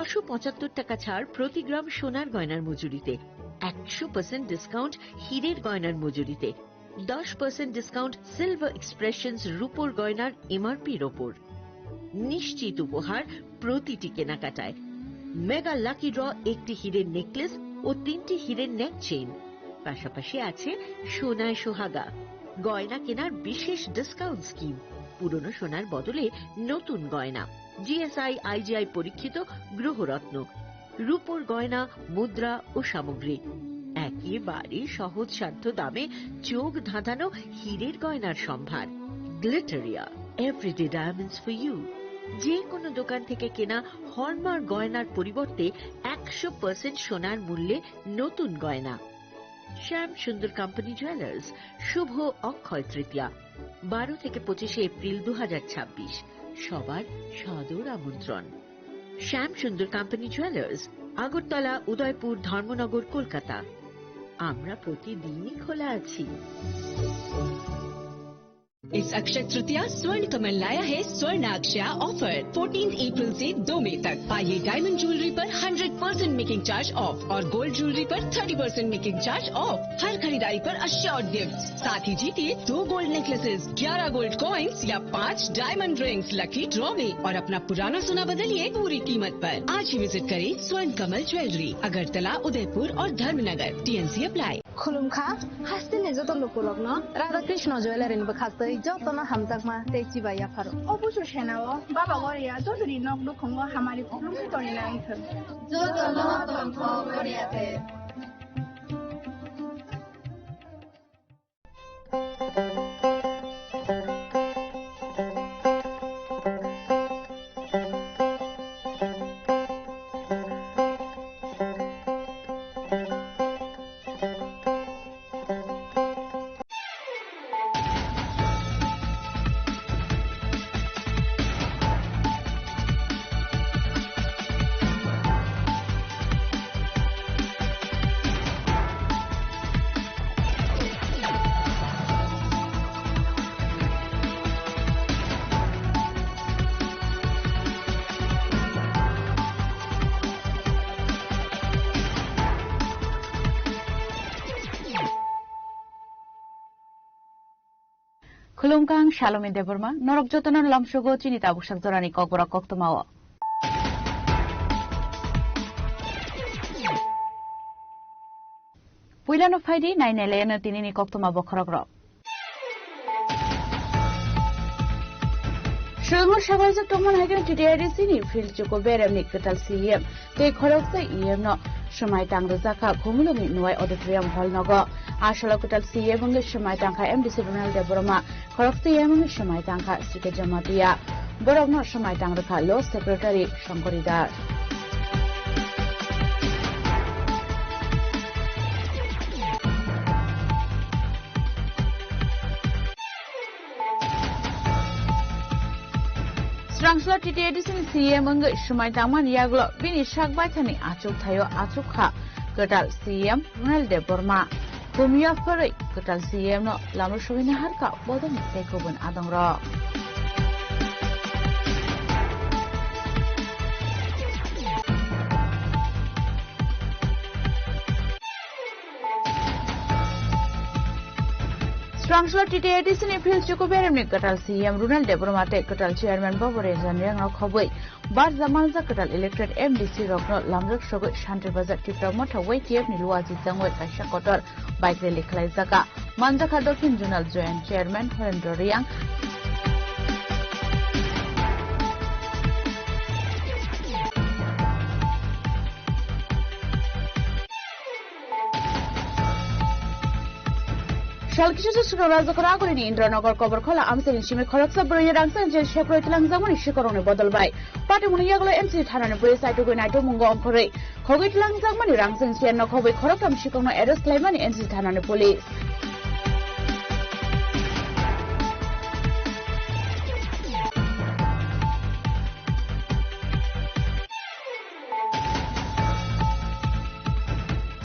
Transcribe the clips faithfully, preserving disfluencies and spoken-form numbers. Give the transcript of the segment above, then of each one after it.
নশো পঁচাত্তর টাকা ছাড় প্রতি গ্রাম সোনার গয়নার মজুরিতে, একশো পার্সেন্ট ডিসকাউন্ট হীরের গয়নার মজুরিতে, দশ পার্সেন্ট ডিসকাউন্ট সিলভার এক্সপ্রেশনস রূপোর গয়নার এমআরপির ওপর। নিশ্চিত উপহার প্রতিটি কেনাকাটায়। মেগা লাকি ড্র, একটি হীরের নেকলেস ও তিনটি হীরের নেক চেইন, পাশাপাশি আছে সোনায় সোহাগা। গয়না কেনার বিশেষ ডিসকাউন্ট স্কিম, পুরনো সোনার বদলে নতুন গয়না, জিএসআই আইজিআই পরীক্ষিত গ্রহরত্ন, রূপোর গয়না, মুদ্রা ও সামগ্রী। একেবারে সহজসাধ্য দামে চোখ ধাঁধানো হীরের গয়নার সম্ভার। Glitteria, everyday diamonds for you. যে কোনো দোকান থেকে কেনা হলমার্ক গয়নার পরিবর্তে একশো পার্সেন্ট সোনার মূল্যে নতুন গয়না। শ্যাম সুন্দর কোম্পানি জুয়েলার্স, শুভ অক্ষয় তৃতীয়া, বারো থেকে পঁচিশে এপ্রিল দু হাজার ছাব্বিশ। সবার সাদর আমন্ত্রণ। শ্যাম সুন্দর কোম্পানি জুয়েলার্স, আগরতলা, উদয়পুর, ধর্মনগর, কলকাতা। আমরা প্রতিদিনই খোলা আছি। इस अक्षय तृतीया स्वर्ण कमल लाया है स्वर्ण अक्षय ऑफर। फोर्टीन अप्रैल से दो मई तक। पाइए डायमंड ज्वेलरी पर hundred percent making charge off और गोल्ड ज्वेलरी पर thirty percent making charge off. हर खरीदारी पर अश्योर्ड गिफ्ट, साथ ही जीतिए दो गोल्ड नेकलेसेस, ग्यारह गोल्ड कॉइन्स या पाँच डायमंड रिंग्स लकी ड्रॉ में और अपना पुराना सोना बदलिए पूरी कीमत पर। आज ही विजिट करें स्वर्ण कमल ज्वेलरी, अगरतला, उदयपुर और Dharmanagar. TNC apply. Khulumkha, hasteni joto lukurokno Radha Krishna Jewellery ni bwkhaktwi jotono hamjakma tei chibai yapharo. O busu senao Baba Goria jotoni nok nukhungo hamari khulumwi tongwi nang thung. Jotono tongthok Goria de. Khulumkha, ang Salomi Debbarma, norok jotono lamsogo chini tabuk sak jorani kokborok koktwmao. Puilano phaidi nainai laiano tinini koktwma bokhorokrok. Swrwngno sabaijak tongmani hai kheno T T I D C ni Phil Chuku Beremni kwtal C E M tei khoroksa E M no swmai tang rwjak kha Khumulwngni Nuwai Auditorium Hall nogo. A salo kwtal C E M wngwi swmai tang kha M D C Ronald Debbarma, khoroksa E M wngwi swmai tang kha C K Jamatia. Borokno swmai tang rwkha Law Secretary Shankari Das. Swrangso T T A D C ni C E M wngwi swmai tangmani yagulo bini sak baithani achuk thaio achuk kha kwtal C E M Ronald Debbarma. Kumya phwrwi kwtal C E M no lama sogwi naharkha bodolni tei kubun adongrok. Swrangso T T A D C ni Phil Chuku Beremni kwtal C E M Ronald Debbarma tei kwtal Chairman Babu Ranjan Reang no khobwi barja manjak kwtal electorate M D C rokno lamjak sogwi Shanti Bazar Tipra Motha Y T F ni luaji jangwi kaisa kotor bike rally khwlaijak. Manjakha Dokhin Zonal Joint Chairman Horendra Reang. Sal kisa swkang Rajakora Agulini Indranagar Koborkhola amchaini simi khoroksa bwrwini rangchak jel sekroi twlangjakmani sikorokni bodol bai. Patimungni yagulo M C thanani police aitugwi naitukmungo ongkhorwi khogwi twlangjakmani rangchak siyan no khobwi khoroktham sikorokno arrest khlaimani M C thanani police.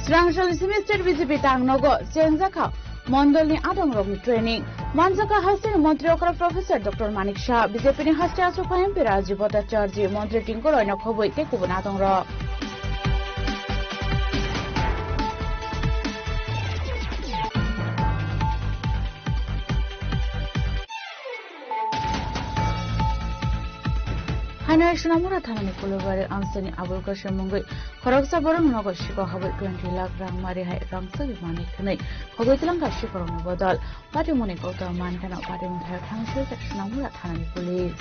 Srangsalni simi state B J P tang nogo chengjak kha Mondolni adongrokni training. Manjaka hasteni montri okra Professor Doctor Manik Shah, B J P ni haste achukha M P Rajiv Bhattacharjee, montri Tinku Roy no khobwi tei kubun adongrok. Haino Sonamura thanani Kulubari Amsani Abul Kasim mungwi khoroksa borok nogo siko habwi twenty lakh rang mari hai rang sagi mani khwnwi khogwi twlang ka sikorokni bodol. Patimungni kokto man kheno patimung thaio thangwi soi khe Sonamura thanani police.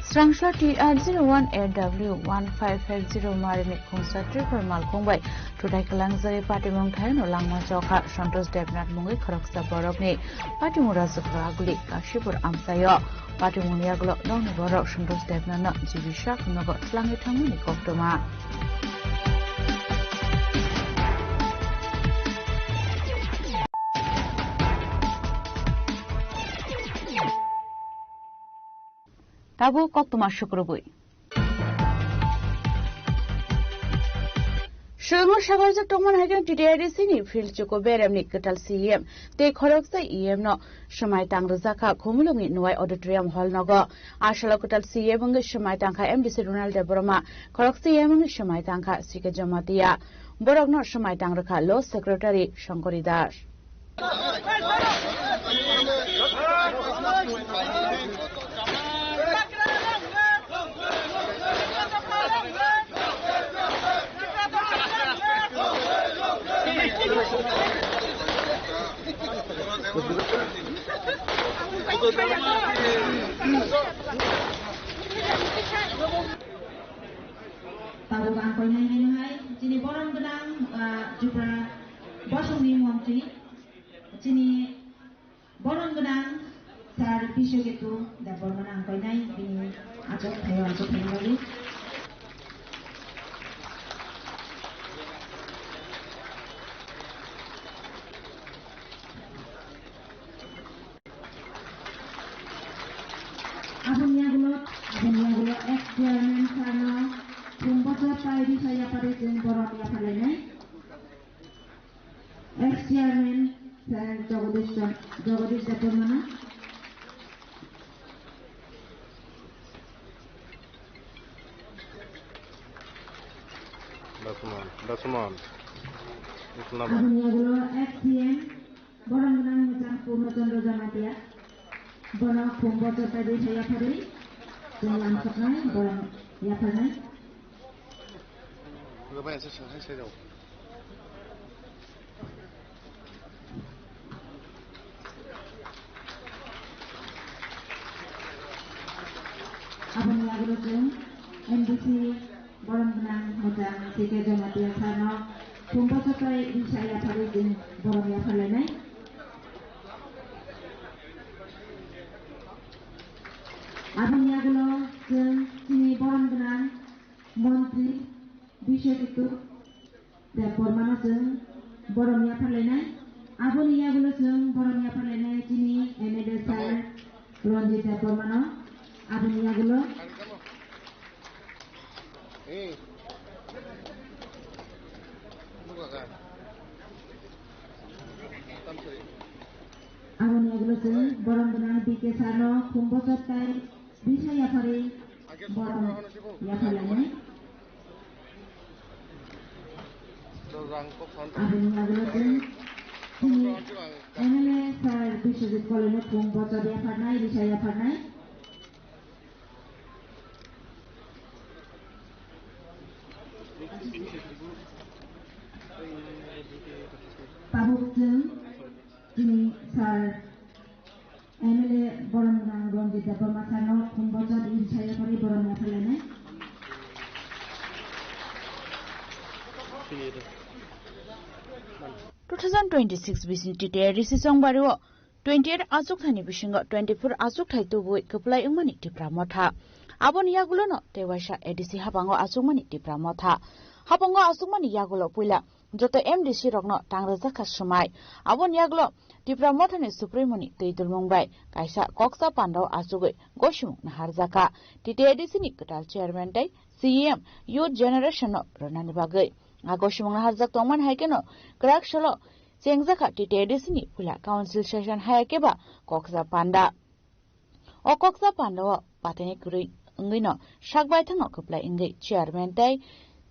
Srangsa T R zero one A W one five five zero marini khungsa Tripura malkhung bai thutai kwlangjagwi patimung thaino langma chokha Santosh Debnath mungwi khoroksa borokni patimura jwkra aguli Kashipur amchaio. Patimungni yagulo nokni borok Santosh Debnathno G B Shah nogo twlangwi thangmani koktwma. Tabuk koktwma sukrubwi. Swngno sabaijak tongmani hai khe T T R D C ni field chuko beremni kwtal C E M tei khoroksa E M no swmai tang rwjak kha Khumulwngni Nuwai Auditorium Hall nogo. Asalo kwtal C E M wngwi swmai tang kha M D C Ronald Debbarma, khoroksa E M wngwi swmai tang kha C K Jamatia. Borokno swmai tang rwkha Law Secretary Shankari Das. Tabuk ang koinai haino hai chini borom gwnang, ah, Tripura bosongni montri, chini borom gwnang Sir Biswaketu Debbarmano ang koinai bini achuk thaio achuk thaini bagwi. Aboni yagulo, aboni yagulo ex chairman sir no khum bochor tai risa yapharwi chwng borom yapharlainai. Ex chairman sir Jagadish Chan-, Jagadish Debbarmano. Lachmon, Lachmon. Aboni yagulo ex C M Borom gwnang mwchang Purno Chandra Jamatia. Bono khum bochor tai risa yapharwi chwng lamsoknai, borom yapharnai. Aboni yagulo chwng M D C borom gwnang mwchang C K Jamatia sir no khum bochor tai risa yapharwi chwng borom yapharlainai. Aboni yagulo chwng chini borom gwnang montri Biswaketu Debbarmano chwng borom yapharlainai. Aboni yagulo chwng borom yapharlainai chini M L A sir Ranjit Debbarmano. Aboni yagulo. Aboni yagulo chwng borom gwnang B K sir no khum bochor tai risa yapharwi borom yapharlainai. Aboni yagulo chwng chini M L A sir Biswajit Koloino khum bochor yapharnai, risa yapharnai. Tabuk chwng chini sir M L A borom gwnang Ranjit Debbarma sir no khum bochor risa yapharwi borom yapharlainai. Two thousand twenty-six bising T T R D C chongbario twenty-eight achukthani bisingo twenty-four achukthai tubui kwplai wngmani Tipra Motha. Aboni yagulono tei waisa A D C habango achukmani Tipra Motha. Habango achukmani yagulo puila Joto M D C rokno tang rwjakha swmai. Aboni yagulo Tipra Mothani Supremo ni twi dulmung bai kaisa koksa pandao achugwi gosimung naharjakha. T T A D C ni kwtal chairman tei C E M youth generation no rwnani bagwi. A gosimung naharjak tongmani hai kheno kwrak salo chengjakha T T A D C ni puila council session hai khe ba koksa panda. O koksa panda o patini kwrwi wngwi no sak baithang no kwplai wngwi chairman tei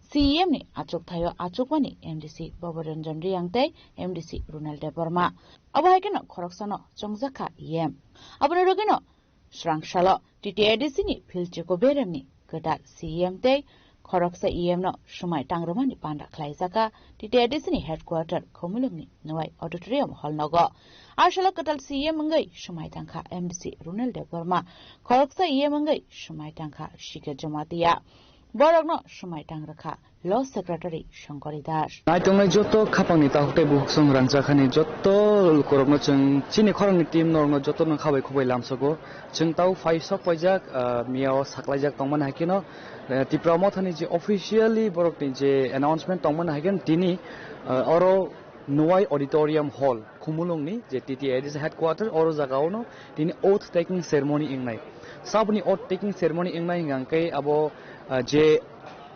C E M ni achuk thaio achukmani M D C Bobor Ranjan Riyang tei M D C Runal Debbarma. Abo hai kheno khoroksa no chongjakha E M. Aboni rwgwi no Srang salo T T A D C ni Phil Chiko Beremni kwtal C E M tei khoroksa E M no swmai tangrwmani panda khlaijakha T T A D C ni headquarter Khumulwngni Nwai Auditorium Hall nogo. A salo kwtal C E M wngwi swmai tangkha M D C Runel Debbarma, khoroksa E M wngwi swmai tangkha C K Jamatia. Borokno swmai tangrwkha Law Secretary Shankari Das. Naitongnai joto khapangni takhuk tei bukhuk song rangchakhani joto lukurokno chwng chini khorangni team norokno jotono khabai khubai lamsogo. Chwng tau phai sok paijak, ah, miyao saklaijak tongmani hai kheno, eh, Tipra Mothani je officially borokni je announcement tongmani hai kheno tini, ah, oro Nuwai Auditorium Hall, Khumulwngni je T T A D C headquarter, oro jagaono tini oath taking ceremony wngnai. Saboni oath taking ceremony wngnai hingkha khe abo, ah, je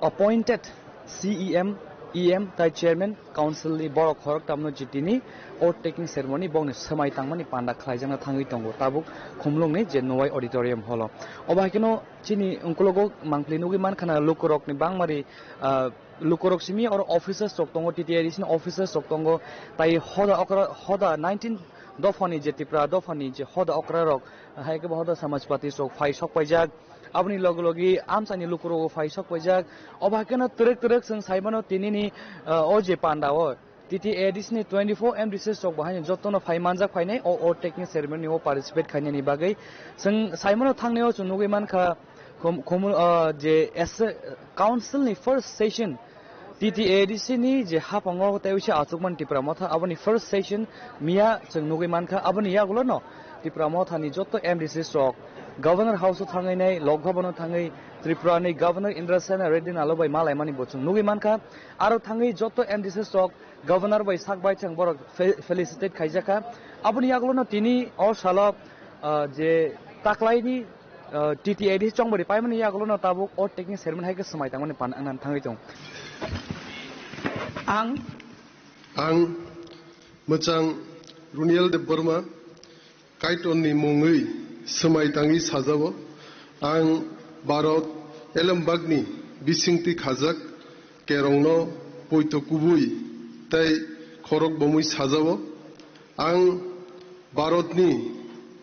appointed C E M, E M tai chairman council ni borok khorok tamno je tini oath taking ceremony bokni swmai tangmani panda khlaijakna thangwi tongo tabuk Khumulwngni je Nuwai Auditorium Hall o. Obo hai kheno chini ungkulogo mangpli nugwi mankha na lukurokni bangmari, ah, lukurok simi oro officers rok tongo, T T A D C ni officers rok tongo, tai hoda okra, hoda nineteen dophani je Tipra dophani je hoda okra rok, hai khe bo hoda samajpati rok phai sok paijak, aboni logi logi amchaini lukurok phai sok paijak, obo hai kheno twrwk twrwk chwng sai mano tinini, ah, o je panda o. T T A D C ni twenty four M D Cs rok bo haino jotono phai manjak phainai o oath taking ceremony o participate khainani bagwi. Chwng saimano thangnai o chwng nugwi mankha khum-, khumul, ah, je ese-, council ni first session T T A D C ni je haphango tei uisa achukmani Tipra Motha aboni first session miya chwng nugwi mankha. Aboni yagulono Tipra Motha ni joto M D Cs rok Governor House o thangwi nai Lok Bhavan o thangwi Tripura ni Governor Indra Sena Reddy Nalo bai malaimani bo chwng nugwi mankha. Aro thangwi joto M D Cs rok Governor bai sak bai chwng borok fe-, felicitate khaijakha. Aboni yagulono tini o salo, ah, je taklaini, ah, T T A D C chongbari paimani yagulono tabuk o taking ceremony hai khe swmai tangmani pan wngna thangwi tongo. Ang Ang Mwchang Runiel Debbarma Kaitorni mungwi swmai tangwi sajao. Ang Bharat elembakni bisingtwi khajak kerongno poito kubui tei khorok bomwi sajao. Ang Bharatni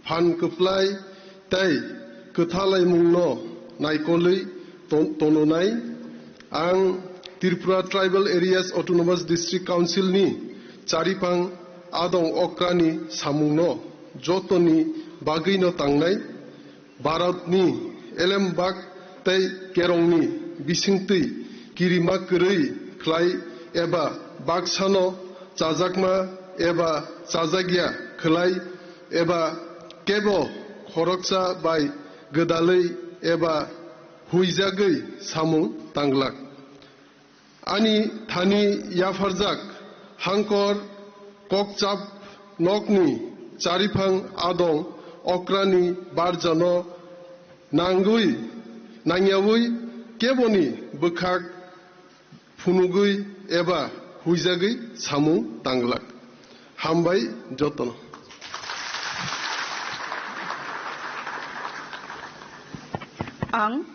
phan kwplai tei kwthalaimungno naikolwi ton-, tononai. Ang Tripura Tribal Areas Autonomous District Council ni chariphang adong okrani samungno jotoni bagwino tangnai. Bharatni elembak tei kerongni bisingtwi kirima kwrwi khlai eba baksano chajakma eba chajakya khlai eba kebo khoroksa bai gwdalwi eba huijagwi samung tanglak. Ani thani yapharjak hangkor kokchap nokni chariphang adong okrani barjano nangwi, nangyawi keboni bwkhak phunugwi eba huijagwi samung tanglak. Hambai jotono. Ang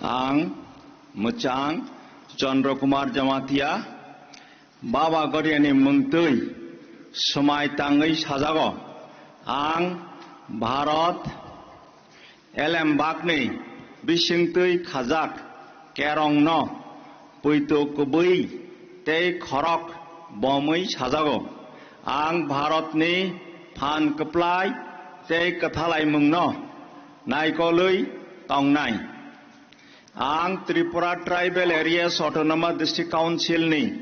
Ang Mwchang Chandra Kumar Jamatia, Baba Goriani mungtwi swmai tangwi sajago. Ang Bharat elembakni bisingtwi khajak kerongno poito kubui tei khorok bomwi sajago. Ang Bharatni phan kwplai tei kwthalaimungno naikolwi tongnai. Ang Tripura Tribal Areas Autonomous District Council ni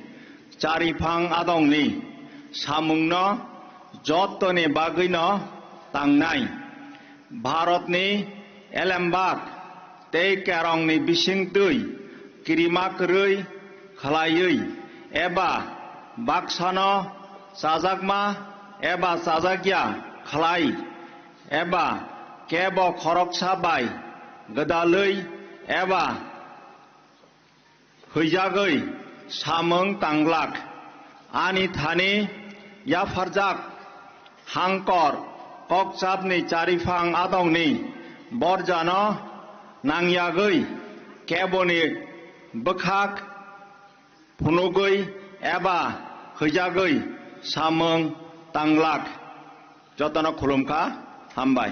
chariphang adongni samungno jottoni bagwino tangnai. Bharatni elembak tei kerongni bisingtwi kirima kwrwi khlaiwi eba baksano chajakma eba chajakya khlai eba kebo khoroksa bai gwdalwi eba huijagwi samwng tanglak. Ani thani yapharjak hangkor kokchapni chariphang adongni borjano nangyagwi keboni bwkhak phunugwi eba huijagwi samwng tanglak. Jotono khulumkha, hambai.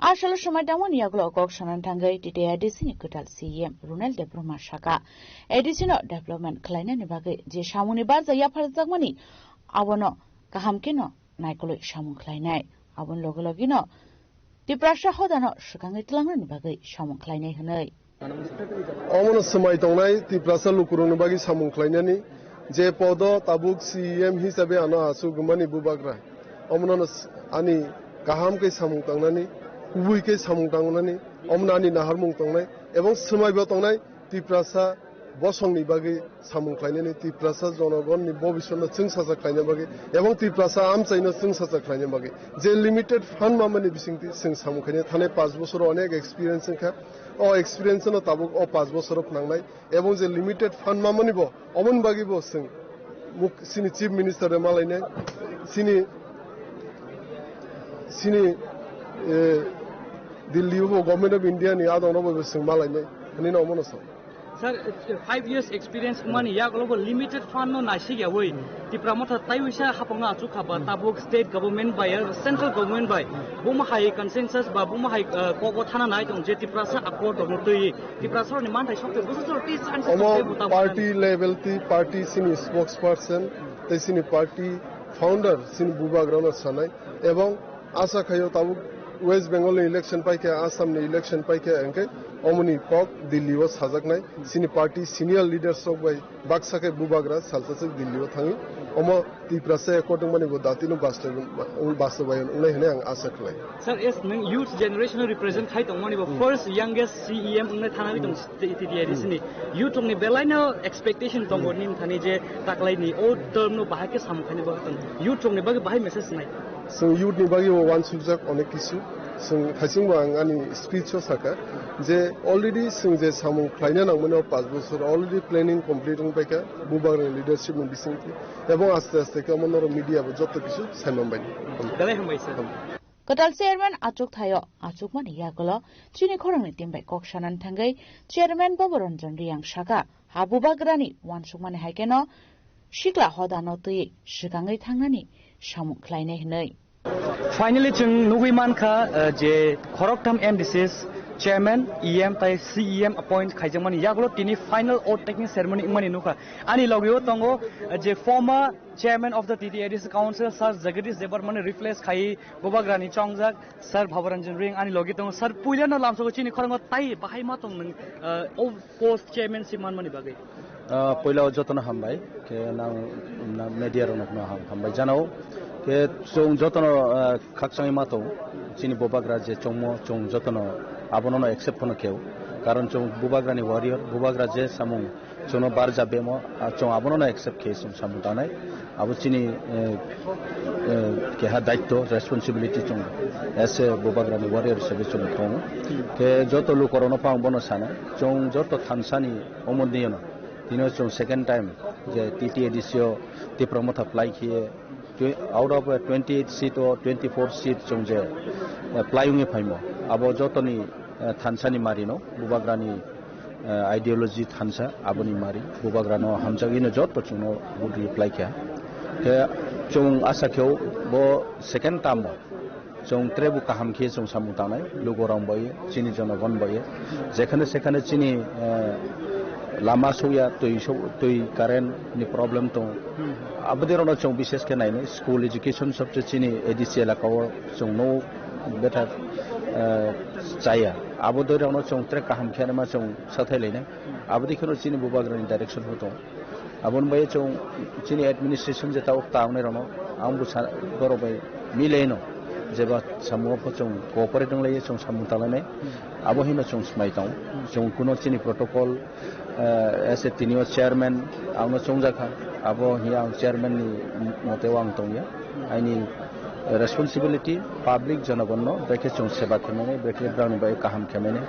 Asalo swmai tangmani yagulo kok sanani thangwi T T A D C ni kwtal C E M Ronel Debbarma saka, A D C no development khlainani bagwi je samungni barja yapharjakmani abono kaham kheno naikolwi samung khlainai. Aboni loge loge no Tiprasa hodano swkangwi tlangnani bagwi samung khlainai hwnwi. Omono swmai tongnai Tiprasa lukurokni bagwi samung khlainani, je podo tabuk C E M hisabe ano achuk rwmani bubagra. Omono s-, ani kaham khe samung tangnani, kubui khe samung tangnani, omono ani naharmung tongnai, ebong swmaibo tongnai Tiprasa bosongni bagwi samung khlainani, Tiprasa jonogonni bobiswtno chwngsacha khlaina bagwi, ebong Tiprasa amchaino chwngsacha khlaina bagwi. Je limited fund mamani bisingtwi chwng samung khainai, thanai panch bosoro onek experience wngkha. O experience no tabuk o panch bosoro phnangnai, ebong je limited fund mamani bo, omoni bagwi bo chwng muk-, chini Chief Minister bai malainai, chini, chini, eh, Delhi o bo Government of India ni adong rok bai bo chwng malainai, hinwi no omono sa. Sir, five years experience wngmani yagulo bo limited fund no naisik yawi Tipra Motha taiwisa hapangno achuk kha ba tabuk state government bai, central government bai buma hai consensus ba buma hai, uh, kogo thana nai tong je Tiprasa accord rokno twi Tiprasa rokni manthai sokte bwswk jora tei chance Omo tong tei bo tabuk party level twi party chini spokesperson tei chini party founder chini bubagrano sanai, ebong asa khaio tabuk West Bengal ni election paikha, Assam ni election paikha, hwnkhe omoni kok Delhi o sajaknai. Chini party senior leaders rok bai baksa khe bubagra salsa se Delhi o thangwi omo Tiprasa accord wngmani bo datino bastob, bastobayon wngnai hwnwi ang asa khlai. Sir, as nwng youth generation no represent khai tongmani bo first youngest C E M wngnai thanani tong T T A D C ni. Youth rokni belai no expectation tongo nini thani je taklai ni o term no bahai khe samung khaini bagwi tong. Youth rokni bagwi bahai message nai. Chwng youth ni bagwi bo uansukjak onek kisu. Chwng thaichingbo ang ani speech o sakha je already chwng je samung khlaina nangmani o panch bosor already planning complete wng paikha bubagrani leadership ni bisingtwi, ebong aste aste khe omo norok media bo joto kisu saimanbaini. Belai hambai sir. Kwtal chairman achuk thaio achukmani yagulo chini khorangni team bai kok sanani thangwi chairman Babu Ranjan Riyang saka, ha bubagrani uansukmani hai kheno sikla hodano twi swkangwi thangnani samung khlainai hwnwi. Finally, chwng nugwi mankha, uh, je khoroktham M D Cs chairman, E M tai C E M appoint khaijakmani yagulo tini final oath taking ceremony wngmani nukha. Ani logeo tongo, uh, je former chairman of the T T A D C Council, Sir Jagadish Debbarmani replace khai bubagrani chongjak Sir Bhabaranjan Riyang ani logi tongo. Sir, puilano lamsogo chini khorango tai bahai ma tong nang, uh, o post chairmanship manmani bagwi? Ah, puila o jotono hambai, khe nang, nang media rokno ham-, hambai janao. Khe chwng jotono, ah, khakchangwi ma tong, chini bubagra je chongmo, chwng jotono abonono accept phano kheo. Karon chwng bubagrani warrior, bubagra je samung chwngno barja bemo, ah, chwng abonono accept khe chwng samung tanai. Abo chini, eh, eh, keha daitto, responsibility chwng as a bubagrani warrior hisabe chwng tongo. Khe joto lukorokno phang bono sana, chwng joto thansani omo diyano, tino chwng second time je T T A D C o Tipra Motha plai khiye, twe-, out of, eh, twenty eight seat o twenty four seat chwng je, eh, plai wngwi phaimo. Abo jotoni, eh, thansani marino, bubagrani eh, ideology thansa, aboni mari, bubagrano hamjagwino joto chwngno vote reply kha. Khe chwng asa kheo bo second term o chwng trebu kaham khe chwng samung tangnai, lugurok bai, chini jonogon bai, jekhane sekhane chini, eh, lama sokya, twi sok-, twi current ni problem tong, abodei rokno chwng bishes khe nainai, school education sabse chini A D C elaka o chwngno betha, eh, chaya. Abodei rokno chwng tre kaham khe ma chwng sathai lainai. Aboni kheno chini bubagrani direction bo tongo. Aboni bai chwng chini administration je tabuk tangnai rokno ang bwsa borok bai milaino Jeba samungo pho chwng cooperate wng lai, chwng samung tanglai nai. Abo hino chwng swmai tong. Chwng kuno chini protocol, eh, as a tinio chairman, ang no chongjak kha. Abo hiya ang chairman ni mote o ang tong ya. Aini responsibility public jonogon no bekhe chwng seba khe mani, bekhe brang bai kaham khe mani.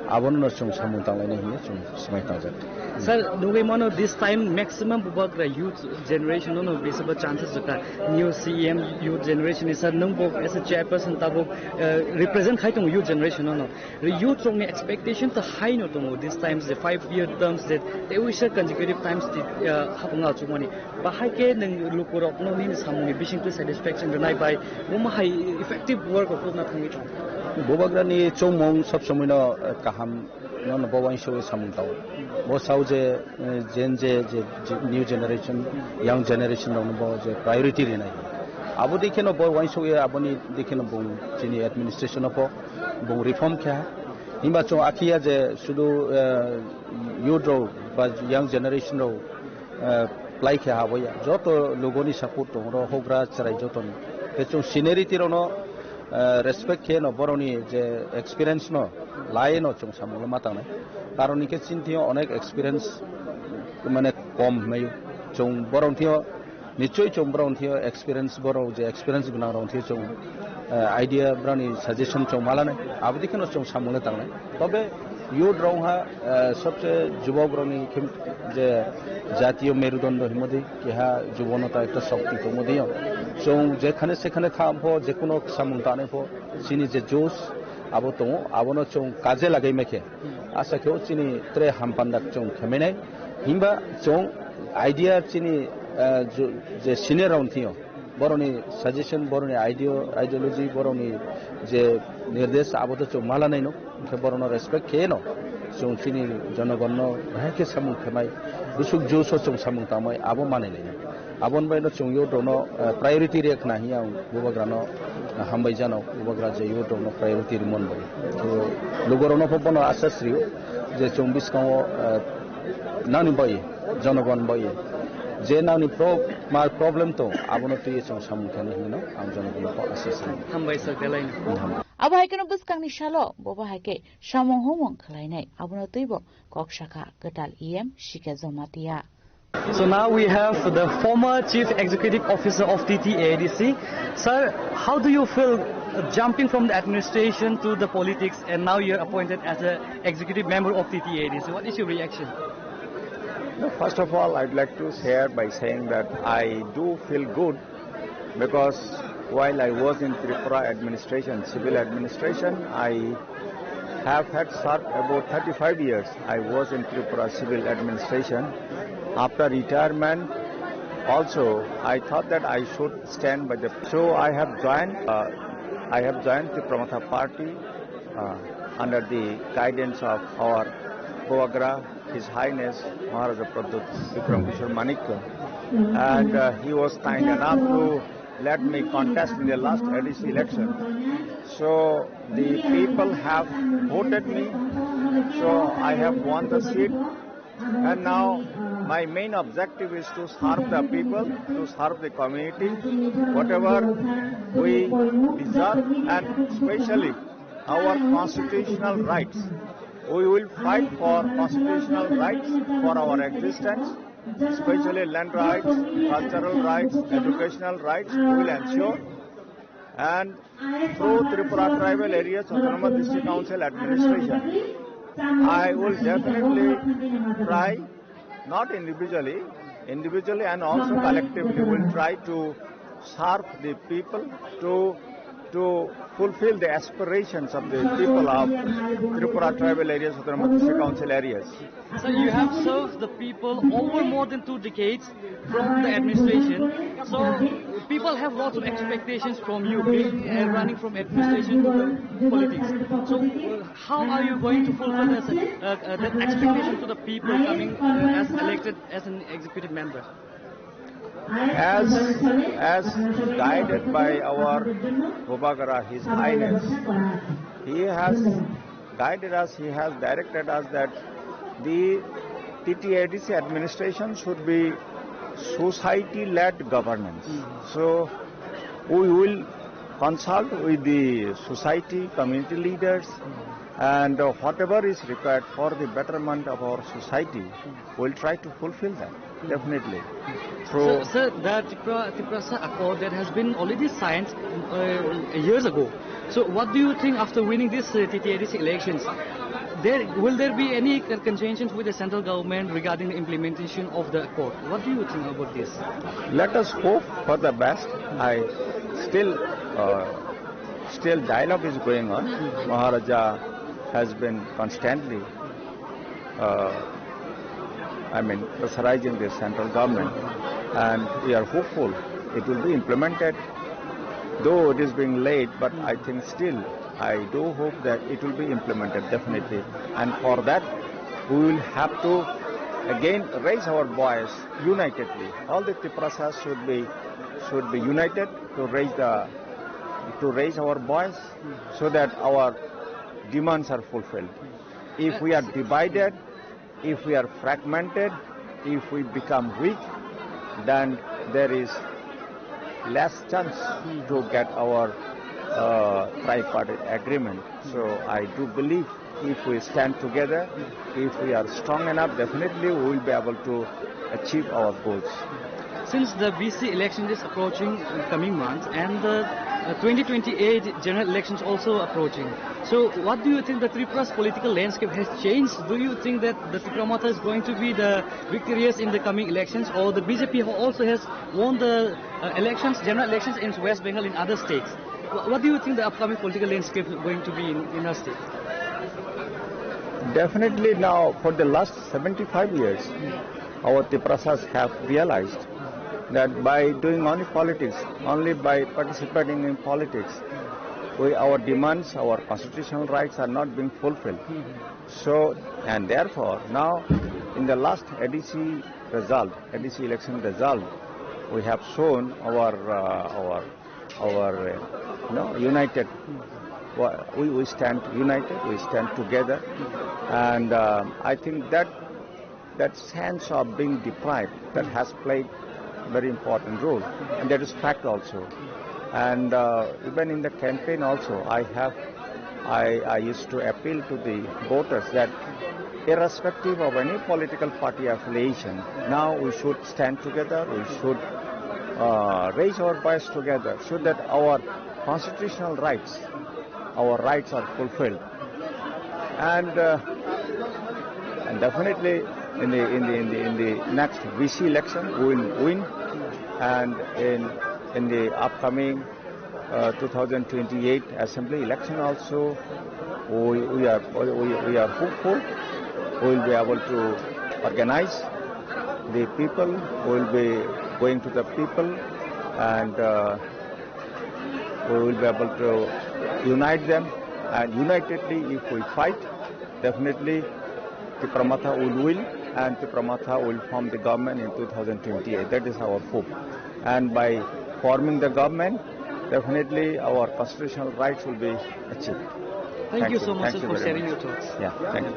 Abono no chwng samung tanglai nai hiya chwng swmai tangjak. Sir, nugwi mano this time maximum Bubagra youth generation no, no, bisa ba chances ka new C E M youth generation ni, sir, nung bo as a chairperson tabuk, eh, represent khai tongo youth generation no, no. Youth rok ni expectation to high no tongo this times the five year terms that they wish consecutive times the, eh, hapung achuk mani. Bahai khe nung luku rok no nini samung ni bising to satisfaction rwnai bai, mo hai effective work rok na thangwi tong. Bubagra ni chongmung sob somoi no, eh, kaham no, no, bo uansuk samung tao. Bo sao je, eh, Gen Z, je, je new generation, young generation rok no bo je priority rinai. Abo dikhe no bo uansuk ye, aboni dikhe no bung chini administration o pho bung reform khe ha. Himba chwng akhiya je sudu, eh, youth rok ba young generation rok, eh, plai khe ha bo ya. Joto lugoni support tong ro, hogra chwrai joto ni. Khe chwng seniority rok no, eh, respect khe no borok ni je experience no lai no chwng samung ma tangnai. Karon hwnkhe chini thio onek experience mane kom hwnwi chwng borok thio nichoi chwng borok thio experience borok je experience gwnang rok thio chwng, eh, idea brani suggestion chwng malanai abodi kheno chwng samung le tangnai. Tobe youth rok ha, eh, sobse jubok rok ni khe je jatiyo merudondo himodi keha jubono ta ekta shokti tongmodi yo. Chwng jekhane sekhane thampho jekuno samung tanai pho chini je josh abo tongo abono chwng kaje lagai maikhe. Asa khe o chini tre hampandak chwng khemenai. Himba chwng idea chini, eh, ju-, je senior rok thio, boroni suggestion, boroni idea, ideology, boroni je nirdesh, abo to chwng mala naino, hwnkhe borokno respect khe no, chwng chini jonogonno bahai khe samung khenai, bwswk juso chwng samung tangmai, abo manai naino. Aboni bai no chwng youth rokno, eh, priority rek na hiya ang bubagrano, eh, hambai jano, bubagra je youth rokno priority rimon bai. To lugorokno pho bono asa srio je chwng bwskango, eh, nangni bai, jonogon bai, je nangni pro-, ma problem to, abono twiwi chwng samung thani hinwi no ang jonogon pho asa srio. Hambai sir, belai no. Hambai. Abo hai kheno bwskangni salo, bobo hai khe samung humung khlainai, abono twibo kok sakha kwtal E M Sika Jamatia. So now we have the former Chief Executive Officer of T T A D C. Sir, how do you feel, uh, jumping from the administration to the politics and now you're appointed as an executive member of T T A D C? What is your reaction? No, first of all, I'd like to share by saying that I do feel good because while I was in Tripura administration, civil administration, I have had served about thirty-five years. I was in Tripura civil administration. After retirement, also, I thought that I should stand by the. So I have joined, uh, I have joined the Tipra Motha party, uh, under the guidance of our Bubagra, His Highness Maharaja Pradyut Bikram Kishore Manikya, and, uh, he was kind enough to let me contest in the last A D C election. So the people have voted me, so I have won the seat, and now my main objective is to serve the people, to serve the community, whatever we deserve, and especially our constitutional rights. We will fight for constitutional rights for our existence, especially land rights, cultural rights, educational rights, we will ensure. And through Tripura Tribal Areas Autonomous District Council administration, I will definitely try, not individually, individually and also collectively, will try to serve the people, to, to fulfill the aspirations of the people of Tripura Tribal Areas Autonomous District Council areas. So you have served the people over more than two decades from the administration. So people have lots of expectations from you being, uh, running from administration to the politics. So, uh, how are you going to fulfill this, uh, uh, that expectation to the people coming, uh, as elected as an executive member? As, as guided by our Bubagra, His Highness, he has guided us, he has directed us that the T T A D C administration should be society-led governance. So we will consult with the society, community leaders, and uh, whatever is required for the betterment of our society, we'll try to fulfill that, definitely. Through So, sir, the Tipra, Tiprasa Accord that has been already signed uh, years ago. So, what do you think after winning this uh, T T A D C elections? There, will there be any con- contentions with the central government regarding the implementation of the accord? What do you think about this? Let us hope for the best. I still, uh, still dialogue is going on. Maharaja has been constantly, uh, I mean, pressurizing the central government, and we are hopeful it will be implemented. Though it is being late, but I think still, I do hope that it will be implemented definitely. And for that, we will have to again raise our voice unitedly. All the Tiprasas should be, should be united to raise the, to raise our voice so that our demands are fulfilled. If we are divided, if we are fragmented, if we become weak, then there is less chance to get our uh, tripartite agreement. So I do believe if we stand together, if we are strong enough, definitely we will be able to achieve our goals. Since the B C election is approaching in coming months and the uh, twenty twenty-eight general elections also approaching, so what do you think, the Tripura's political landscape has changed? Do you think that the Tipra Motha is going to be the victorious in the coming elections, or the B J P also has won the uh, elections, general elections in West Bengal, in other states? Wh- What do you think the upcoming political landscape is going to be in, in our state? Definitely now, for the last seventy-five years, our Tiprasas have realized that by doing only politics, only by participating in politics, we, our demands, our constitutional rights are not being fulfilled. So, and therefore, now in the last A D C result, A D C election result, we have shown our, uh, our, our, uh, you know, united. We, we stand united, we stand together, and uh, I think that that sense of being deprived, that has played very important role, and that is fact also. And uh, even in the campaign also, I have, I, I used to appeal to the voters that irrespective of any political party affiliation, now we should stand together, we should uh, raise our voice together so that our constitutional rights, our rights are fulfilled. And, uh, and definitely in the, in the, in the, in the next V C election, we will win. And in, in the upcoming uh, two thousand twenty-eight assembly election also, we, we are, we, we are hopeful we will be able to organize the people, we will be going to the people, and uh, we will be able to unite them, and unitedly, if we fight, definitely Tipra Motha will win, and Tipra Motha will form the government in two thousand twenty-eight. That is our hope. And by forming the government, definitely our constitutional rights will be achieved. Thank you so much for sharing your thoughts. Yeah, thank you.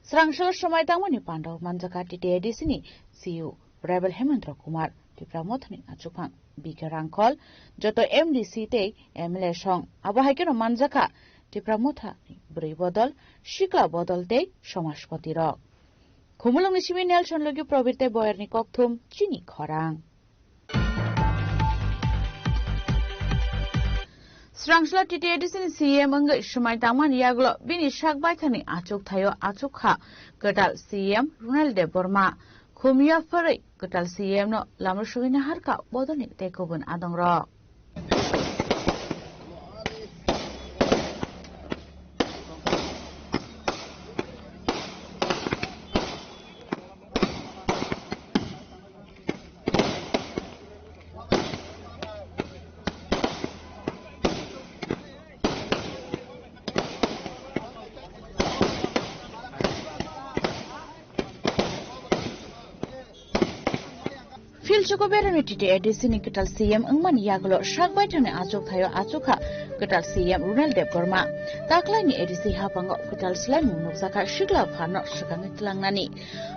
Srangso somai tangmani pandao manjaka T T A D C ni C E O Rebel Hemendra Kumar, Tipra Mothani achukphang B K Rangkhol, joto M D C tei M L A song. Abo hai kheno manjakha Tipra Mothani bwrwi bodol, sikla bodol tei somaspati rok. Khumulwngni simi Nelson logi Probir tei Boyerni kokthum chini khorang. Srangsla T T A D C ni C M wngwi swmai tangmani yagulo bini sak baithani achuk thaio achuk kha kwtal C M Runal Debbarma. Khumya phwrwi kwtal C M no lama sugwi naharkha bodolni tei kubun adongrok. Phil Chokuberani T T A D C ni kwtal C M wngmani yagulo sak baithangni achuk thaio achuk kha kwtal C M Runal Debbarma. Taklaini A D C haphango kwtal swlaimung nukjakha sikla pharno swkangwi tlangnani.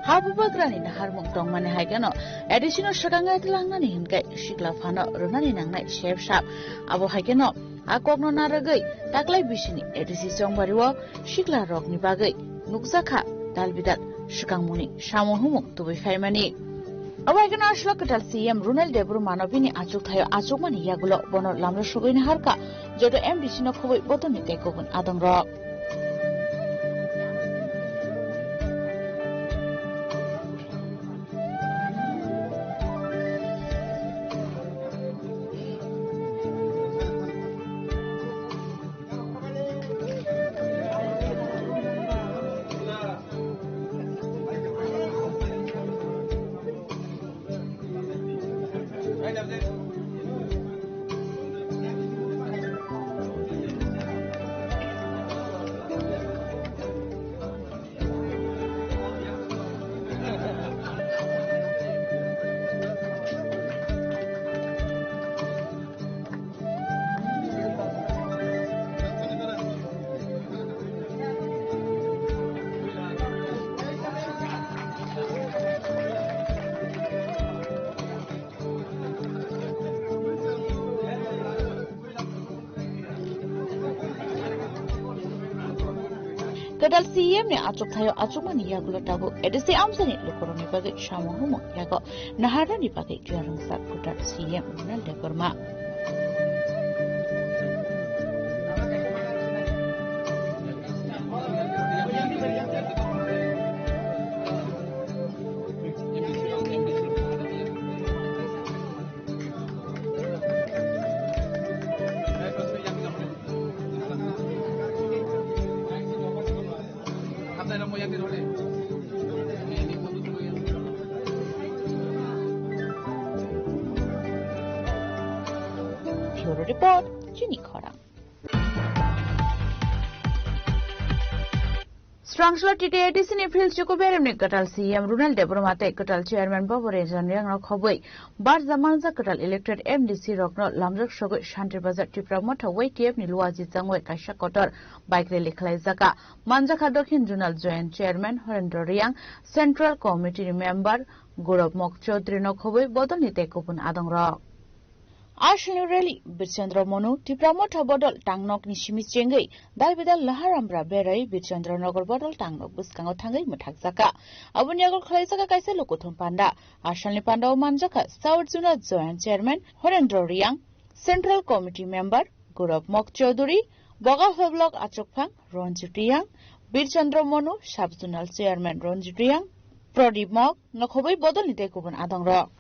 Ha bubagrani naharmung tongmani hai kheno A D C no swkangwi tlangnani hinkai sikla pharno rwnani nangnai sep sap. Abo hai kheno A kokno narwgwi taklai bisini A D C chongbario sikla rokni bagwi nukjakha dalbidal swkangmungni samung humung tubui phaimani. Obo hai kheno aswk kwtal C M Runal Debbarma no bini achuk thaio achukmani yagulo bono lamrok sugwi naharkha joto M D C no khobwi bodolni tei kubun adongrok. Kwtal C M ni achuk thaio achukmani yagulo tabuk A D C amchaini lukurokni bagwi samung humung yago naharnani bagwi tiyar wngjak kwtal C M Runal Debbarma. Bureau Report, Chini Khorang. Srangsola T T A D C ni field chuku beremni kwtal C M Runal Debbarma tei kwtal chairman Bobo Ranjan Reang rok khobwi barja manjak kwtal elected M D C rokno lamjak sogwi Shantir Bazar Tipra Motha Y T F ni luaji changwi kaisa kotor bike rally khlaijaka. Manjakha Dokhin Zonal Joint Chairman Horendra Reang, Central Committee ni member Gaurav Mok Chaudhary no khobwi bodolni tei kubun adongrok. Aswkni rally Birchandra Monu, Tipra Motha bodol tangnokni simi chengwi, dalbidal Laharambra berai Birchandra Nagar bodol tangnok bwskango thangwi mwthakjaka. Aboni yago khwlaijaka kaisa lukuthum panda. Asalni pandao manjakha South Zonal Joint Chairman Horendra Reang, Central Committee member Gaurav Mok Chaudhary, Boga Block achukphang Ranjit Reang, Birchandra Monu, Sub Zonal Chairman Ranjit Reang, Pradip Mok, nokhobwi bodolni tei kubun adongrok.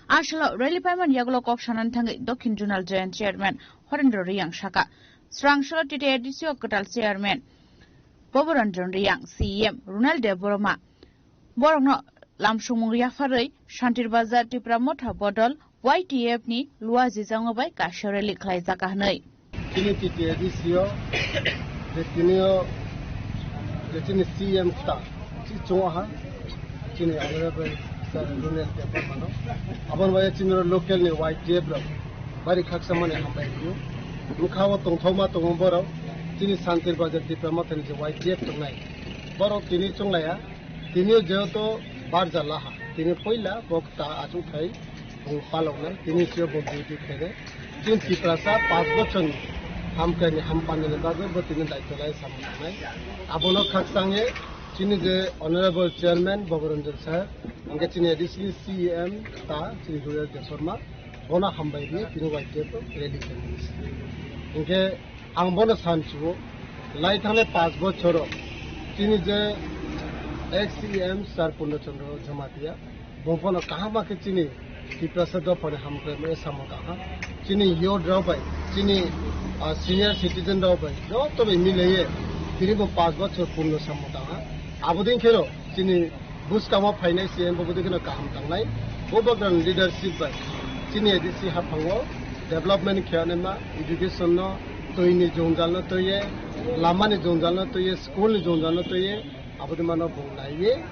Asalo rally paiman yagulo kok sanani thangwi Dokhin Zonal Joint Chairman Horendra Reang saka, Srangsola T T A D C o kwtal chairman Boboranjan Reang, C M Runal Debbarma borokno lamsongmung yapharwi Shantir Bazar Tipra Motha bodol Y T F ni luaji changma bai kaisa rally khlaijaka hwnwi. Chini T T A D C o je tini o je chini C M kta chi chungo ha chini Honorable Sir Runal Debbarma no. Aboni bai chini local ni Y T F rok bari khaksa mani hambai rio. Bwkha o tongthokma tongo borok chini Shantir Bazar Tipra Motha ni je Y T F tongnai. Borok tini chunglaiya. Tini o jehetu barja laha, tini poila bo ta achuk thai bung paloknai, tini sio bo duty khainai. Chini Tiprasa panch bochorni hamkrai ni hampanda ni bagwi bo tini daityo lai samung tangnai. Abono khakchangye chini je Honorable Chairman Boboranjan sir, hwnkhe chini additional C E M ta chini Rural Debbarma, bono hambai rwi tini Y T F rally khainai. Hwnkhe Ang bono sanchiwo, lai thangnai panch bochoro chini je ex C E M Sir Purno Chandra Jamatia, bung phano kaham khe chini Tiprasa dophani hamkrai maya samung tangha. Chini youth rok bai, chini, ah, senior citizen rok bai, joto bai milaiye tini bo panch bochor purno samung tangha. Abodin kheno chini Bwskango phainai C M bo bwdwkheno kaham tangnai. Bo bagrani leadership bai chini A D C haphango development khe anima, education no, twi ni jwngjal no twiye, lama ni jwngjal no twiye, school ni jwngjal no twiye, aboni mano bung naiye.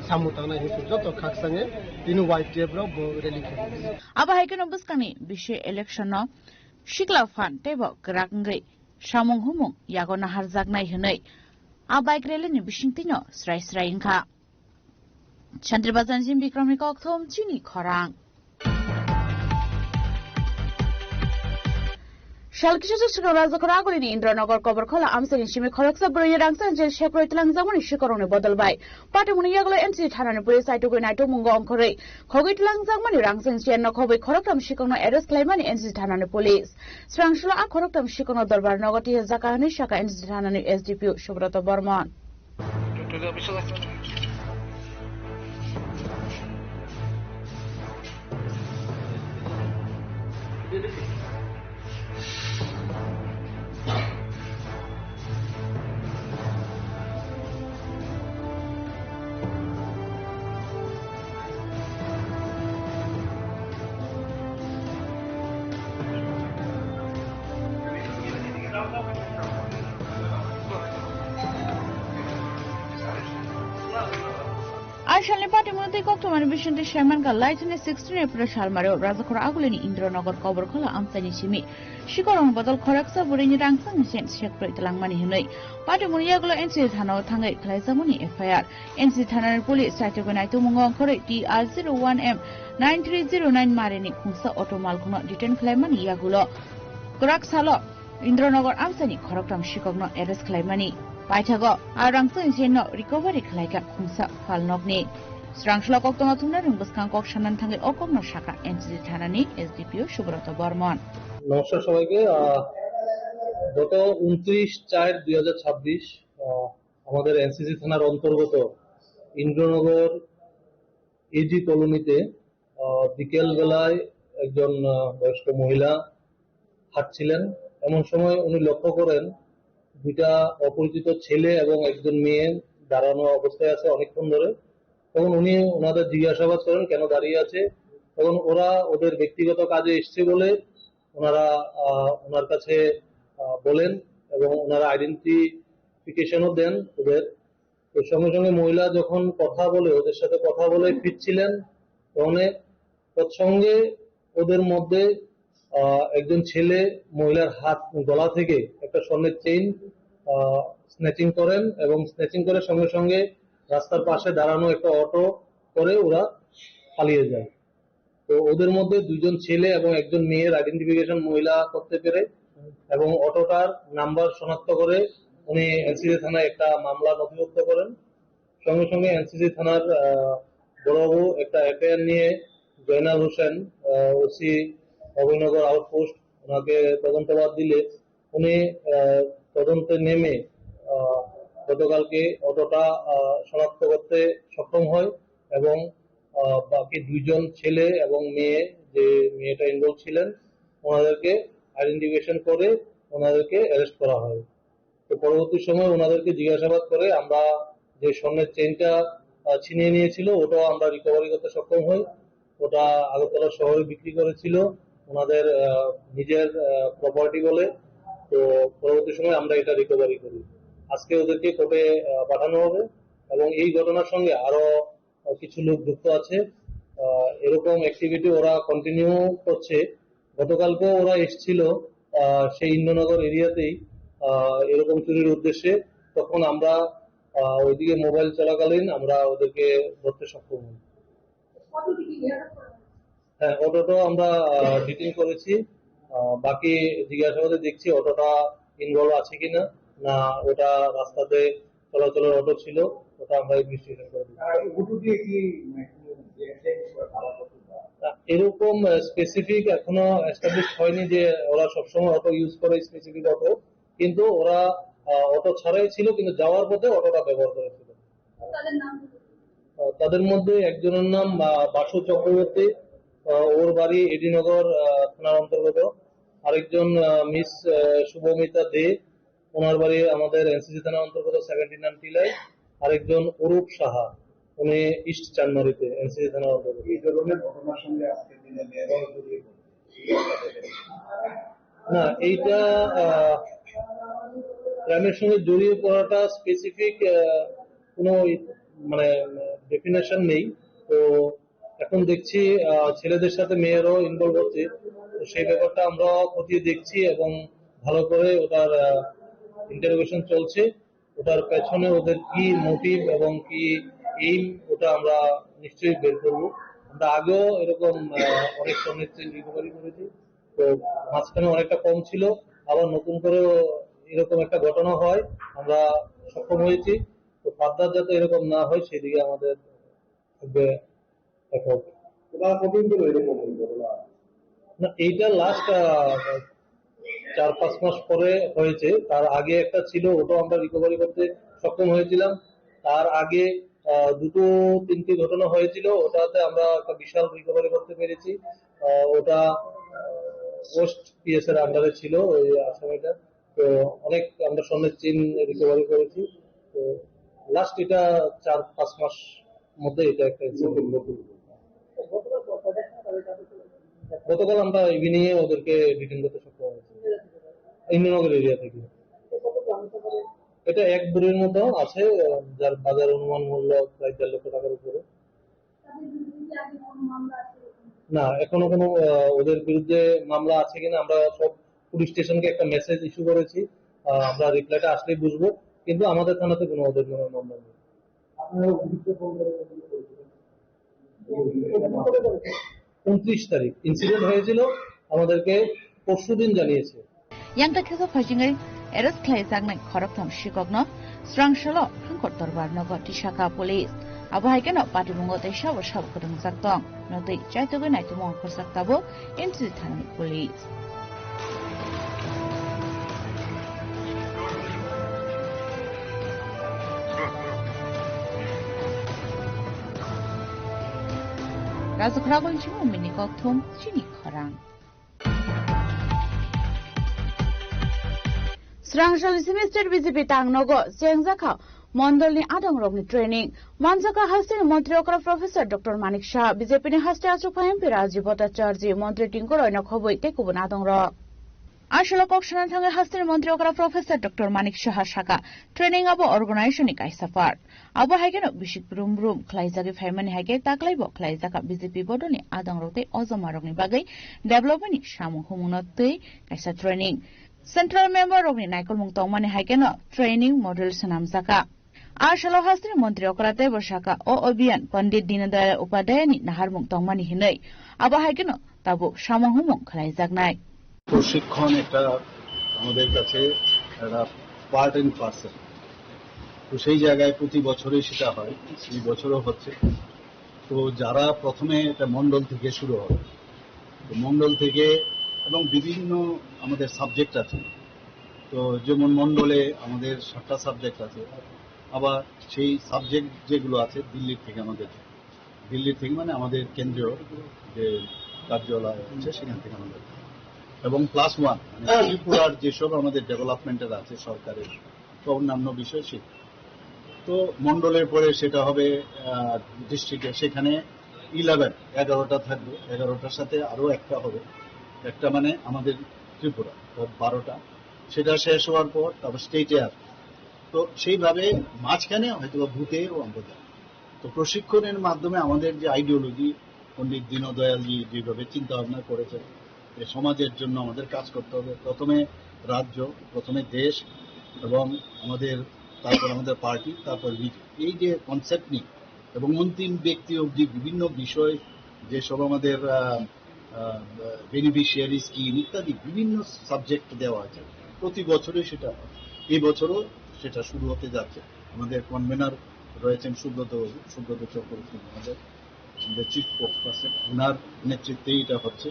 Samung tangnai hinkhe joto khakchangwi tini Y T F rok bo rally khaio. Abo hai kheno bwskangni bisi election no sikla phan teibo kwrak wngwi samung humung yago naharjaknai hwnwi a bike rally ni bisingtwino srai srai wngkha. Chantri Bazar ni Bikram ni kokthum chini khorang. Sal kisa swkang Rajakhor agulini Indranagar Koborkhola amchaini simi khoroksa bwrwini rangchak inchen sekroi twlangjakmani sikorongni bodol bai. Patimuni yagulo N C thanani police aitugwi naitukmungo ongkhorwi khogwi twlangjakmani rangchak inchenno khobwi khoroktham sikorongno arrest khlaimani N C thanani police. Swrangsulo a khoroktham sikorongno dorbar nogo tihajak hwnwi sakha N C thanani S D P O Subroto Bormon. Aisalni patimuni tei kokthumani bisingtwi saimankha, laithani sixteen April salmaro Rajakhor agulini Indranagar Koborkhola amchaini simi sikorongni bodol khoroksa bwrwini rangchak inchen sekroi twlangmani hwnwi patimuni yagulo N C thanao thangwi khlaijakmani F I R. N C thanani police saitugwi naitukmungo ongkhorwi T R zero one M nine three zero nine marini khungsa auto malkhungno detain khlaimani yagulo kwrak salo Indranagar amchaini khoroktham sikokno arrest khlaimani. Paithago a rangchak inchenno recovery khlaikha khungsa phalnokni. Swrangsulo koktwma thumnarokni bwskang kok sanani thangwi o kokno sakha N C thanani S D P O Subroto Bormon. নমস্কার সবাইকে। আহ, গত ঊনত্রিশ চার দুই হাজার ছাব্বিশ, আহ, আমাদের এনসিসি থানার অন্তর্গত ইন্দ্রনগর এজি কলোনিতে, আহ, বিকেল বেলায় একজন, আহ, বয়স্ক মহিলা হাঁটছিলেন। এমন সময় উনি লক্ষ্য করেন দুইটা অপরিচিত ছেলে এবং একজন মেয়ে দাঁড়ানো অবস্থায় আছে অনেকক্ষণ ধরে। তখন উনি ওনাদের জিজ্ঞাসাবাদ করেন কেন দাঁড়িয়ে আছে। তখন ওরা ওদের ব্যক্তিগত কাজে এসছে বলে ওনারা, আহ, ওনার কাছে, আহ, বলেন এবং ওনারা আইডেন্টিফিকেশনও দেন ওদের। তো সঙ্গে সঙ্গে মহিলা যখন কথা বলে, ওদের সাথে কথা বলে ফিরছিলেন, তখন তৎসঙ্গে ওদের মধ্যে, আহ, একজন ছেলে মহিলার হাত, গলা থেকে একটা স্বর্ণের চেইন, আহ, স্ন্যাচিং করেন এবং স্ন্যাচিং করে সঙ্গে সঙ্গে রাস্তার পাশে দাঁড়ানো একটা অটো করে ওরা পালিয়ে যায়। তো ওদের মধ্যে দুইজন ছেলে এবং একজন মেয়ের আইডেন্টিফিকেশন মহিলা করতে পেরে এবং অটোটার নাম্বার শনাক্ত করে উনি এনসিসি থানায় একটা মামলা নথিভুক্ত করেন। সঙ্গে সঙ্গে এনসিসি থানার, আহ, বড়বাবু একটা এফআইআর নিয়ে জয়নাল হোসেন, আহ, ওসি অভয়নগর আউটপোস্ট, ওনাকে তদন্তভার দিলে উনি, আহ, তদন্তে নেমে, আহ, গতকালকে অটোটা, আহ, শনাক্ত করতে সক্ষম হয় এবং, আহ, বাকি দুইজন ছেলে এবং মেয়ে, যে মেয়েটা ইনভলভ ছিলেন, ওনাদেরকে আইডেন্টিফিকেশন করে ওনাদেরকে অ্যারেস্ট করা হয়। তো পরবর্তী সময় ওনাদেরকে জিজ্ঞাসাবাদ করে আমরা যে স্বর্ণের চেইনটা, আহ, ছিনিয়ে নিয়েছিল, ওটাও আমরা রিকভারি করতে সক্ষম হই। ওটা আগরতলা শহরে বিক্রি করেছিল ওনাদের, আহ, নিজের, আহ, প্রপার্টি বলে। তো পরবর্তী সময় আমরা এটা রিকভারি করি। আজকে ওদেরকে কোর্টে, আহ, পাঠানো হবে এবং এই ঘটনার সঙ্গে আরো, আহ, কিছু লোক যুক্ত আছে। আহ, এরকম অ্যাক্টিভিটি ওরা কন্টিনিউ করছে। গতকালকেও ওরা এসছিল, আহ, সেই ইন্দ্রনগর এরিয়াতেই, আহ, এরকম চুরির উদ্দেশ্যে। তখন আমরা, আহ, ওইদিকে মোবাইল চলাকালীন আমরা ওদেরকে ধরতে সক্ষম হই। হ্যাঁ, অটোটাও আমরা, আহ, ডিটেইন করেছি। আহ, বাকি জিজ্ঞাসাবাদে দেখছি অটোটা ইনভলভ আছে কিনা, না ওটা রাস্তাতে চলাচলের অটো ছিল, ওটা আমরা ইনভেস্টিগেশন করে দিচ্ছি। আর অটো দিয়ে কি, মানে, কোনো অ্যাক্সিডেন্ট বা জ্বালা করতে পারে? না, এরকম, আহ, স্পেসিফিক এখনো এস্টাবলিশ হয়নি যে ওরা সবসময় অটো ইউজ করে স্পেসিফিক অটো, কিন্তু ওরা, আহ, অটো ছাড়াই ছিল, কিন্তু যাওয়ার পথে অটোটা ব্যবহার করেছিল। তাদের নাম কি? আহ, তাদের মধ্যে একজনের নাম, আহ, বাসু চক্রবর্তী, আহ, ওর বাড়ি এডিনগর, আহ, থানার অন্তর্গত। আরেকজন, আহ, মিস, আহ, শুভমিতা দে, ওনার বাড়ি আমাদের এনসিসি থানার অন্তর্গত সেভেন্টি নাইন টিলায়। আরেকজন অরূপ সাহা, উনি ইস্ট চানমারিতে এনসিসি থানার অন্তর্গত। এই ধরনের ঘটনার সঙ্গে আজকের দিনে মেয়েরাও জড়িয়ে পড়ে। না, এইটা, আহ, ক্রাইমের সঙ্গে জড়িয়ে পড়াটা স্পেসিফিক, আহ, কোনো মানে, ডেফিনেশন নেই। তো এখন দেখছি, আহ, ছেলেদের সাথে মেয়েরও ইনভলভ হচ্ছে। তো সেই ব্যাপারটা আমরা খতিয়ে দেখছি এবং ভালো করে ওটার, আহ, ইন্টারোগেশন চলছে। ওটার পেছনে ওদের কি মোটিভ এবং কি এইম, ওটা আমরা নিশ্চয়ই বের করব। আমরা আগেও এরকম, আহ, অনেক স্বর্ণের চেইন রিকভারি করেছি। তো মাঝখানে অনেকটা কম ছিল, আবার নতুন করেও এরকম একটা ঘটনা হয়, আমরা সক্ষম হয়েছি। তো ফার্দার যাতে এরকম না হয়, সেদিকে আমাদের থাকবে এফোর্ট। ওরা কতদিন ধরে এরকম হয়েছে? ওরা না, এইটা লাস্ট, আহ, চার পাঁচ মাস পরে হয়েছে। তার আগে একটা ছিল, ওটাও আমরা রিকভারি করতে সক্ষম হয়েছিলাম। তার আগে, আহ, দুটো তিনটে ঘটনা হয়েছিল, ওটাতে আমরা একটা বিশাল রিকভারি করতে পেরেছি। আহ, ওটা, আহ, ওয়েস্ট পিএস এর আন্ডারে ছিল ওই আসামিটা। তো অনেক আমরা স্বর্ণের চেইন রিকভারি করেছি। তো লাস্ট এটা চার পাঁচ মাস মধ্যে এটা একটা ইনসিডেন্ট। গতকাল আমরা ইভিনিং এ ওদেরকে ডিটেইন করতে সক্ষম হয়েছি ইন্দিরানগর এরিয়া থেকে। এটা এক বুড়ির মতো আছে, আহ, যার বাজার অনুমান মূল্য প্রায় দেড় লক্ষ টাকার উপরে। না, এখনো কোনো, আহ, ওদের বিরুদ্ধে মামলা আছে কিনা, আমরা সব পুলিশ স্টেশনকে একটা মেসেজ ইস্যু করেছি। আহ, আমরা রিপ্লাইটা আসলেই বুঝবো, কিন্তু আমাদের থানাতে কোনো ওদের কোনো মামলা নেই। আপনারা পুলিশকে ফোন করে করেছিলেন? ঊনত্রিশ তারিখ ইনসিডেন্ট হয়েছিল, আমাদেরকে পরশুদিন জানিয়েছে। Yang ta kisa phajingwi arrest khlaijaknai khoroktham sikokno Srangsalo Hangkor Dorbar nogo tisaka police. Abo hai kheno patimungo tei sabo sabo kwrwngjak tong. Notwi chaitugwi naitugmung khorsa tabuk N T thanani police. Rajakhoragoni chini kokthum chini khorang. Srangsal semester B J P tang nogo chengjakha mondolni adongrokni training. Manjaka hasteni montri okra Professor Doctor Manik Saha, B J P ni haste achukha M P Rajiv Bhattacharjee, montri Tinku Roy no khobwi tei kubun adongrok. Aswk kok sana thangwi hasteni montri okra Professor Doctor Manik Saha saka, training abo organization ni kaisa part. Abo hai kheno bisik brum brum khlaijagwi phaimani hai khe taklai bo khlaijakha B J P bodolni adongrok tei ojomarokni bagwi development ni samung humungno twi kaisa training. Central member rokni naikolmung tongmani hai kheno training model swnamjakha. A salo hasteni montri okra tei bo saka o abhiyan Pandit Dindayal Upadhyaya ni naharmung tongmani hinwi. Abo hai kheno tabuk samung humung khlaijaknai. প্রশিক্ষণ একটা আমাদের কাছে একটা part and parcel. তো সেই জায়গায় প্রতি বছরই সেটা হয়, এই বছরও হচ্ছে। তো যারা প্রথমে এটা মণ্ডল থেকে শুরু হবে, তো মণ্ডল থেকে এবং বিভিন্ন আমাদের সাবজেক্ট আছে। তো যেমন মণ্ডলে আমাদের সাতটা সাবজেক্ট আছে, আবার সেই সাবজেক্ট যেগুলো আছে দিল্লির থেকে আমাদের, দিল্লির থেকে মানে আমাদের কেন্দ্রীয় যে কার্যালয় আছে সেখান থেকে আমাদের, এবং প্লাস ওয়ান মানে ত্রিপুরার যেসব আমাদের ডেভেলপমেন্টের আছে সরকারের বা অন্যান্য বিষয় সে। তো মণ্ডলের পরে সেটা হবে, আহ, ডিস্ট্রিক্টে, সেখানে ইলেভেন, এগারোটা থাকবে, এগারোটার সাথে আরও একটা হবে, একটা মানে আমাদের ত্রিপুরা, তো বারোটা, সেটা শেষ হওয়ার পর তারপর স্টেটে আর। তো সেইভাবে মাঝখানে হয়তো বা বুথেও আমরা যাই। তো প্রশিক্ষণের মাধ্যমে আমাদের যে আইডিওলজি, পণ্ডিত দীনদয়ালজি যেভাবে চিন্তা ভাবনা করেছেন, যে সমাজের জন্য আমাদের কাজ করতে হবে, প্রথমে রাজ্য, প্রথমে দেশ, এবং আমাদের, তারপর আমাদের পার্টি, তারপর নিজে। এই যে কনসেপ্ট নিয়ে এবং অন্তিম ব্যক্তি অবধি বিভিন্ন বিষয়, যেসব আমাদের, আহ, আহ, বেনিফিশিয়ারি স্কিম ইত্যাদি বিভিন্ন সাবজেক্ট দেওয়া আছে, প্রতি বছরই সেটা হয়। এই বছরও সেটা শুরু হতে যাচ্ছে। আমাদের কনভেনার রয়েছেন সুব্রত বাবু, সুব্রত চক্রবর্তী মহোদয়, আমাদের চিফ স্পোকসপারসন, ওনার নেতৃত্বেই এটা হচ্ছে।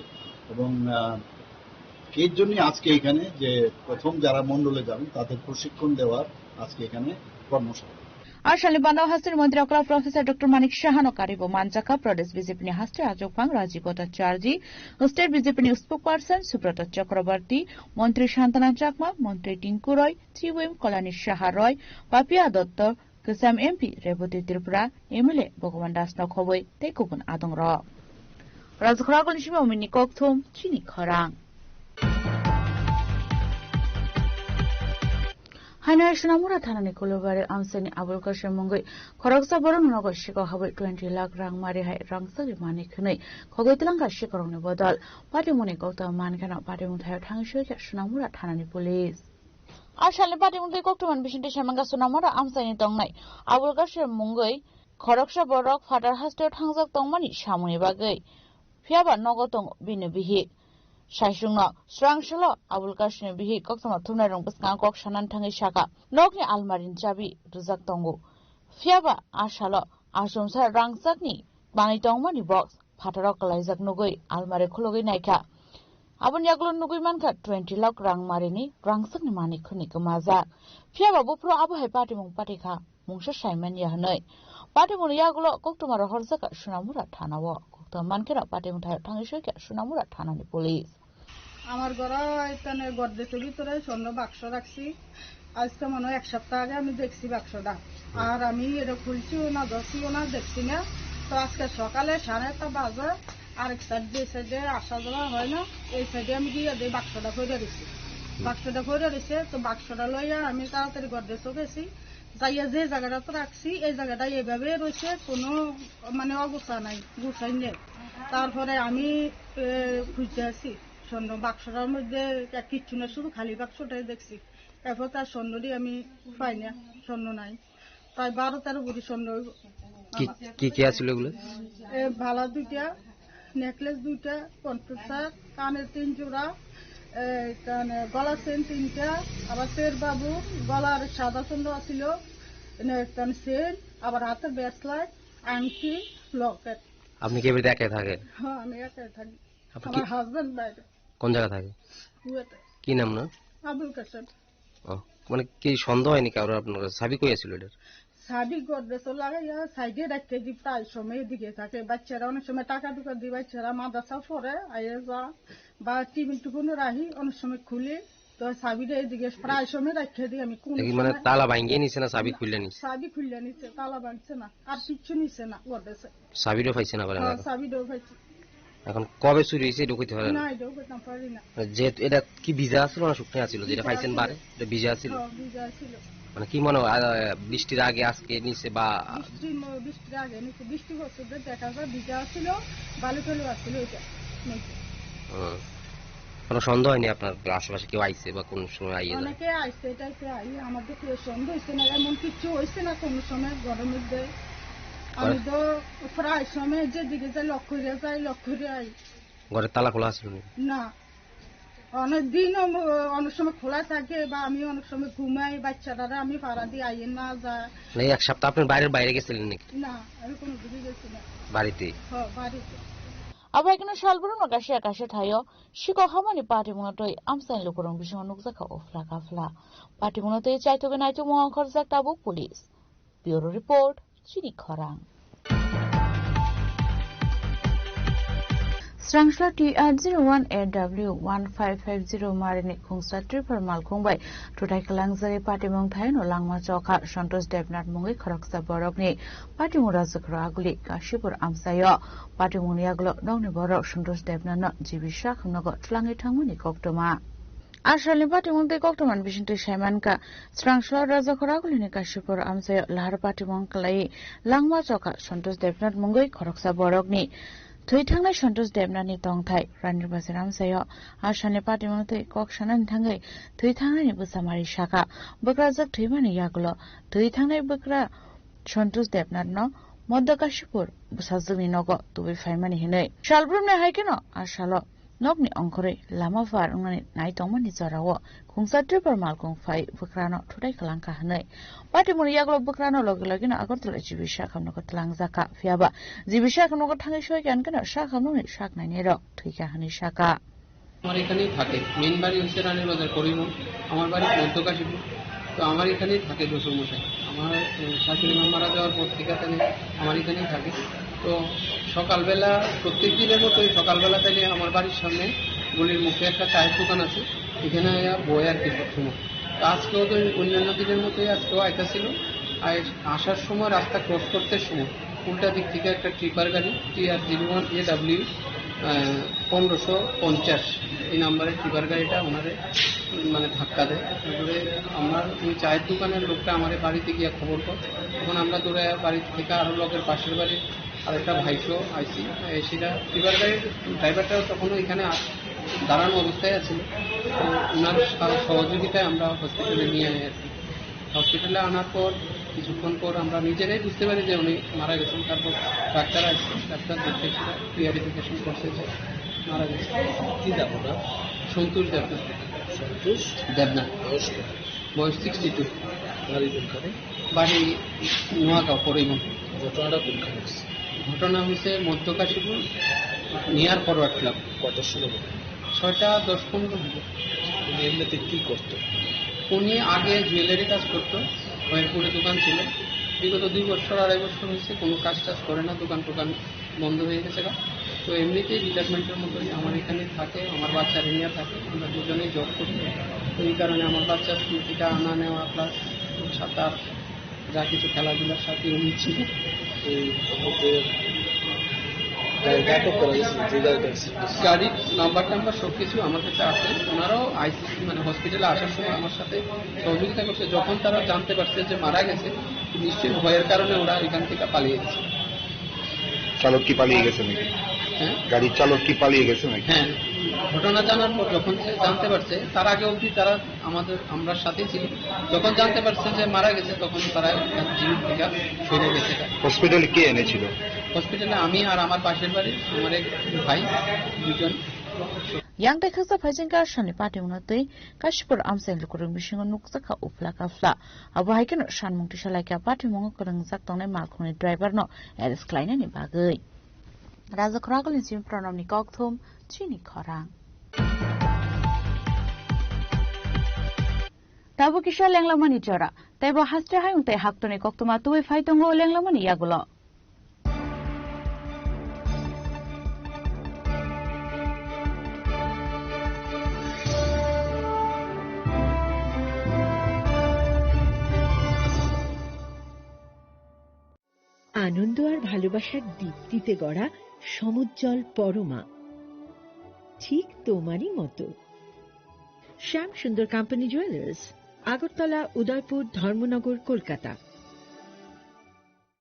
এবং, আহ, এর জন্যই আজকে এখানে যে প্রথম যারা মণ্ডলে যাবেন তাদের প্রশিক্ষণ দেওয়ার আজকে এখানে কর্মশালা। Aswkni banda hasteni montri okra Professor Doctor Manik Saha no karibo manjakha Pradesh B J P ni haste achukphang Rajiv Bhattacharjee, state B J P ni spokesperson Subrata Chakraborty, montri Santana Chakma, montri Tinku Roy, Chiwim Kalani Saha Roy, Papiya Dotto, Kwcham M P Rebati Tripura, M L A Bhagavan Das no khobwi tei kubun adongrok. Rajakhorok ni simi omini kokthum chini khorang. Haino Sonamura thanani Kulubari amchaini Abul Kasim mungwi khoroksa borok nogo sikok habwi twenty lakh rang mari hai rangchakni mani khwnwi khogwi twlangkha sikorokni bodol. Patimungni koktwma mankheno patimung thaio thangwi soikha Sonamura thanani police. A salni patimung twi koktwmani bisingtwi saimangkha Sonamura amchaini tongnai Abul Kasim mungwi khoroksa borok phatar hasteo thangjak tongmani samungni bagwi. Phiyaba nogo tongo bini bihik. Saisungno swrangsalo Abul Kasimni bihik koktwma thumnairok bwskango kok sanani thangwi sakha, nokni almarini chabi rwjak tongo. Phiyaba a salo achomsa rangchakni manwi tongmani box phataro kwlaijak nugwi almari khulugwi naikha. Aboni yagulo nugwi mankha twenty lakh rang marini rangchakni manwi khwnwi kwmajak. Phiyaba buphuru abo hai patimung patikha. Mungsa saimanya hwnwi. Patimungni yagulo koktwma rohorjakha Sonamura thanao. Koktwma mankheno patimung thaio thangwi soikha Sonamura thanani police. আমার ঘরে এখানে গডরেজের ভিতরে স্বর্ণ বাক্স রাখছি। আজকে মনে হয় এক সপ্তাহ আগে আমি দেখছি বাক্সটা। আর আমি এটা খুলছিও না, ধরছিও না, দেখছি না। তো আজকে সকালে সাড়ে আটটা বাজে, আরেক সাইড, যে সাইডে আসা যাওয়া হয় না, এই সাইডে আমি গিয়ে দেখি বাক্সটা পড়ে রয়েছে। বাক্সটা পড়ে রয়েছে, তো বাক্সটা লইয়া আমি তাড়াতাড়ি গডরেজে গেছি। যাইয়া যে জায়গাটাতে রাখছি, এই জায়গাটা এভাবে রয়েছে, কোনো মানে অবস্থা নাই, গুছাই নেই। তারপরে আমি, এ, খুঁজতে আসি স্বর্ণ বাক্সটার মধ্যে কিচ্ছু না, শুধু খালি বাক্সটাই দেখছি। এরপর তার স্বর্ণটি আমি পাই না, স্বর্ণ নাই। প্রায় বারো তেরো ভরি স্বর্ণ হইব। কি, আমার কি কি আছিল এগুলো? এ, বালা দুইটা, নেকলেস দুইটা, কণ্ঠসার, কানের তিন জোড়া, এ, কানে-, গলার চেন তিনটা, আবার তের বাবু, গলার সাদা স্বর্ণ আছিল, এনে কানে চেন, আবার হাতের ব্রেসলেট, আংটি, লকেট। আপনি কি এবাড়িতে একাই থাকেন? হ্যাঁ, আমি একাই থাকি। আপনি আমার কি, হাজবেন্ড বাইরে। কোন জায়গা থাকে? কুয়েতে। কি নাম না? আবুল কাসেম। ও, মানে কি সন্দেহ হয়নি কারোর আপনার কাছে? চাবি কই আছিল এটার? চাবি গডরেজে লাগাইয়া সাইডে রাখতে দি, প্রায় সময় এদিকে থাকে। বাচ্চারা অনেক সময় টাকা টুকা দি, বাচ্চারা মাদ্রাসা পড়ে, আইয়া যা, বা টিফিন টুকুনও রাখি, অনেক সময় খুলি, তো চাবিটা এদিকে প্রায় সময় রাখতে দিই আমি। কোনো দেখি মানে সময় তালা ভাঙিয়ে নিছে না চাবি খুলে নিছে? চাবি খুলে নিছে, তালা ভাঙছে না, আর কিচ্ছু নিছে না গডরেজে। চাবিটাও পাইছেন আবার হ্যাঁ, এলাকা? চাবিটাও পাইছি। এখন কবে চুরি হয়েছে এটা কইতে পারেন? না, এটাও করতাম পারি না। যেহেতু এটা কি ভিজা আছিল না শুকনো আছিল যেটা ভিজা পাইছেন আছিল। বারে? এটা ভিজা আছিল? হ্যাঁ, ভিজা আছিল। মানে কি মনে হয়, আহ, বৃষ্টির আগে আজকে নিচে বা বৃষ্টির ম-, বৃষ্টির আগে নিচে, বৃষ্টি হচ্ছে যে দেখা যায় ভিজা আছিল, বালু টালু আছিল ওইটা নিচে। হুম। কোনো সন্দেহ হয়নি আপনার আশেপাশে কেউ আইছে বা কোন সময় আইয়ে যায়? অনেকে আইছে, এটা আইছে, আই আমাদের কেউ সন্দেহ হইছে না, এমন কিছু হইছে না কোনো সময় ঘরের মধ্যে। আমি তো প্রায় সময় যেদিকে যাই, লক্ষ্য করে যাই, লক্ষ্য করে আই। ঘরের তালা খোলা আছিল নি? না, অনেক দিনও ম-, অনেক সময় খোলা থাকে, বা আমি অনেক সময় ঘুমাই, বাচ্চাটারে আমি পাড়া দিয়ে আইয়ে না যায়। না, এই এক সপ্তাহ আপনি বাইরের বাইরে গেছিলেন নাকি? না, আমি কোনো দিকে গেছি না। বাড়িতেই? হ্যাঁ, বাড়িতে। Abo hai kheno salbrumno kaisa kaisa thaio sikok hamani patimungno twi amchaini lukurokni bisingo nukjakha uphla kaphla. Patimungno twi chaithogwi naithokmung ongkhorjak tabuk police. Bureau report, Chini Khorang. Srangsla T R zero one A W one five five zero marini khungsa Tripur malkhung bai thuthai kwlangjagwi patimung thaino langma chokha Santosh Debnath mungwi khoroksa borokni patimung rajwk rw aguli Kashipur amchaio. Patimungni yagulo nokni borok Santosh Debnathno G B Shah hamnogo twlangwi thangmani koktwma. Asalni patimung tei koktwmani bisingtwi saimankha, Srangsla Rajakhor agulini Kashipur amchaio lahar patimung kwlaiwi langma chokha Santosh Debnath mungwi khoroksa borokni thwi thangnai Santosh Debnathni tongthai Ranir Bazar amchaio. Asalni patimung twi kok sanani thangwi thwi thangnaini bwsa mari sakha. Bwkrajwk thwimani yagulo thwi thangnai bwkra Santosh Debnathno Madhya Kashipur bwsajwkni nogo tubui phaimani hinwi. Salbrumni hai kheno a salo nokni ongkhorwi lama phar wngnani nai tongmani jorao khungsa Tripur malkhung phai bwkrano thutai kwlangkha hinwi. Patimungni yagulo bwkrano logi logino Agartala G B Shah hamnogo twlangjakha. Phiyaba G B Shah hamnogo thangwi soikha hinkheno Shah hamnokni sak nainairok thwikha hinwi sakha. আমার এখানেই থাকে। মেইন বাড়ি হচ্ছে রানীর বাজার করিমগঞ্জ, আমার বাড়ি মধ্য কাশীপুর। তো আমার এখানেই থাকে শ্বশুর মশাই। আমার, এ, শাশুড়ি মা মারা যাওয়ার পর থেকে তাহলে আমার এখানেই থাকে। তো সকালবেলা, প্রত্যেক দিনের মতোই সকালবেলা তাহলে আমার বাড়ির সামনে গলির মুখে একটা চায়ের দোকান আছে, এখানে আয়া বয় আর কি সবসময়। তো আজকেও তো অন্যান্য দিনের মতোই আজকেও আইতাছিল। আর আসার সময়, রাস্তা ক্রস করতে সময় উল্টা দিক থেকে একটা ট্রিপার গাড়ি, T R zero one A W, আহ, পনেরোশো পঞ্চাশ এই নাম্বারের টিপার গাড়িটা ওনারে, উম, মানে, ধাক্কা দেয়। তারপরে আমার ওই চায়ের দোকানের লোকটা আমার বাড়িতে গিয়ে খবর করে। তখন আমরা দৌড়ে বাড়ি থেকে আরও লগের পাশের বাড়ির আরেকটা ভাইসহ আইছি। এ, সেটা টিপার গাড়ির ড্রাইভারটাও তখনও এখানে আ-, দাঁড়ানো অবস্থায় আছিল। তো ওনার সহ-, সহযোগিতায় আমরা হসপিটালে নিয়ে আনি আর কি। হসপিটালে আনার পর কিছুক্ষণ পর আমরা নিজেরাই বুঝতে পারি যে উনি মারা গেছেন। তারপর ডাক্তার আসছে, ডাক্তার দেখে সেটা ক্লিয়ারিফিকেশন করছে যে মারা গেছে। কি নাম ওনার? সন্তোষ দেবনাথ। সন্তোষ? দেবনাথ। বয়স কত? বয়স সিক্সটি টু। বাড়ি কোনখানে? বাড়ি নোয়াগাঁও, পরিমল। ঘটনাটা কোনখানে হয়েছে? ঘটনা হয়েছে মধ্য কাশীপুর, নিয়ার ফরওয়ার্ড ক্লাব। কটার সময় ঘটনা? ছয়টা দশ পনেরো হবে। উনি এমনিতে কি করতো? উনি আগে জুয়েলারি কাজ করতো, খয়েরপুরে দোকান ছিল। বিগত দুই বছর, আড়াই বছর হয়েছে কোনো কাজ টাজ করে না, দোকান টোকান বন্ধ হয়ে গেছে গা। তো এমনিতেই রিটায়ারমেন্টের মতোই আমার এখানে থাকে, আমার বাচ্চা নিয়ে থাকে, আমরা দুজনেই জব করি। তো এই কারণে আমার বাচ্চা স্কুল থেকে আনা নেওয়া প্লাস সাঁতার যা কিছু খেলাধুলার সাথে উনি ছিল। এই মুহূর্তে গাড়িটা আটক করা গেছে, যে গাড়িটা অ্যাক্সিডেন্ট হয়েছে। গাড়ির নাম্বার টাম্বার সব কিছু আমার কাছে আছে। ওনারাও আইসিসি, মানে, হসপিটালে আসার সময় আমার সাথে সহযোগিতা করছে। যখন তারা জানতে পারছে যে মারা গেছে, নিশ্চয়ই ভয়ের কারণে ওরা এখান থেকে পালিয়ে গেছে। চালক কি পালিয়ে গেছে নাকি? হ্যাঁ? গাড়ির চালক কি পালিয়ে গেছে নাকি? হ্যাঁ, ঘটনা জানার পর যখন সে জানতে পারছে, তার আগে অবধি তারা আমাদের, আমরার সাথেই ছিল। যখন জানতে পারছে যে মারা গেছে, তখন তারা এখান জিপ থেকে সরে গেছে। হসপিটালে কে এনেছিল? হসপিটালে আমি আর আমার পাশের বাড়ি আমার এক ভাই, দুজন। Yang tei khaksa phaijingka sani patimungno twi Kashipur amchaini lukurok bisingo nukjakha uphla kaphla. Abo hai kheno sanmung tisa laikha patimungo kwrwngjak tongnai malkhungni driver no arrest khlainani bagwi. Raja Khoragulni simi Pranamni kokthum chini khorang. Tabuk kisa lenglamani jora, tei bo haste hayung tei haktorni koktwma tubui phai tongo lenglamani yagulo. আনন্দ আর ভালোবাসার দীপ্তিতে গড়া সমুজ্জ্বল পরমা, ঠিক তোমারই মতো। শ্যাম সুন্দর company jewellers, Agartala, উদয়পুর, ধর্মনগর, কলকাতা।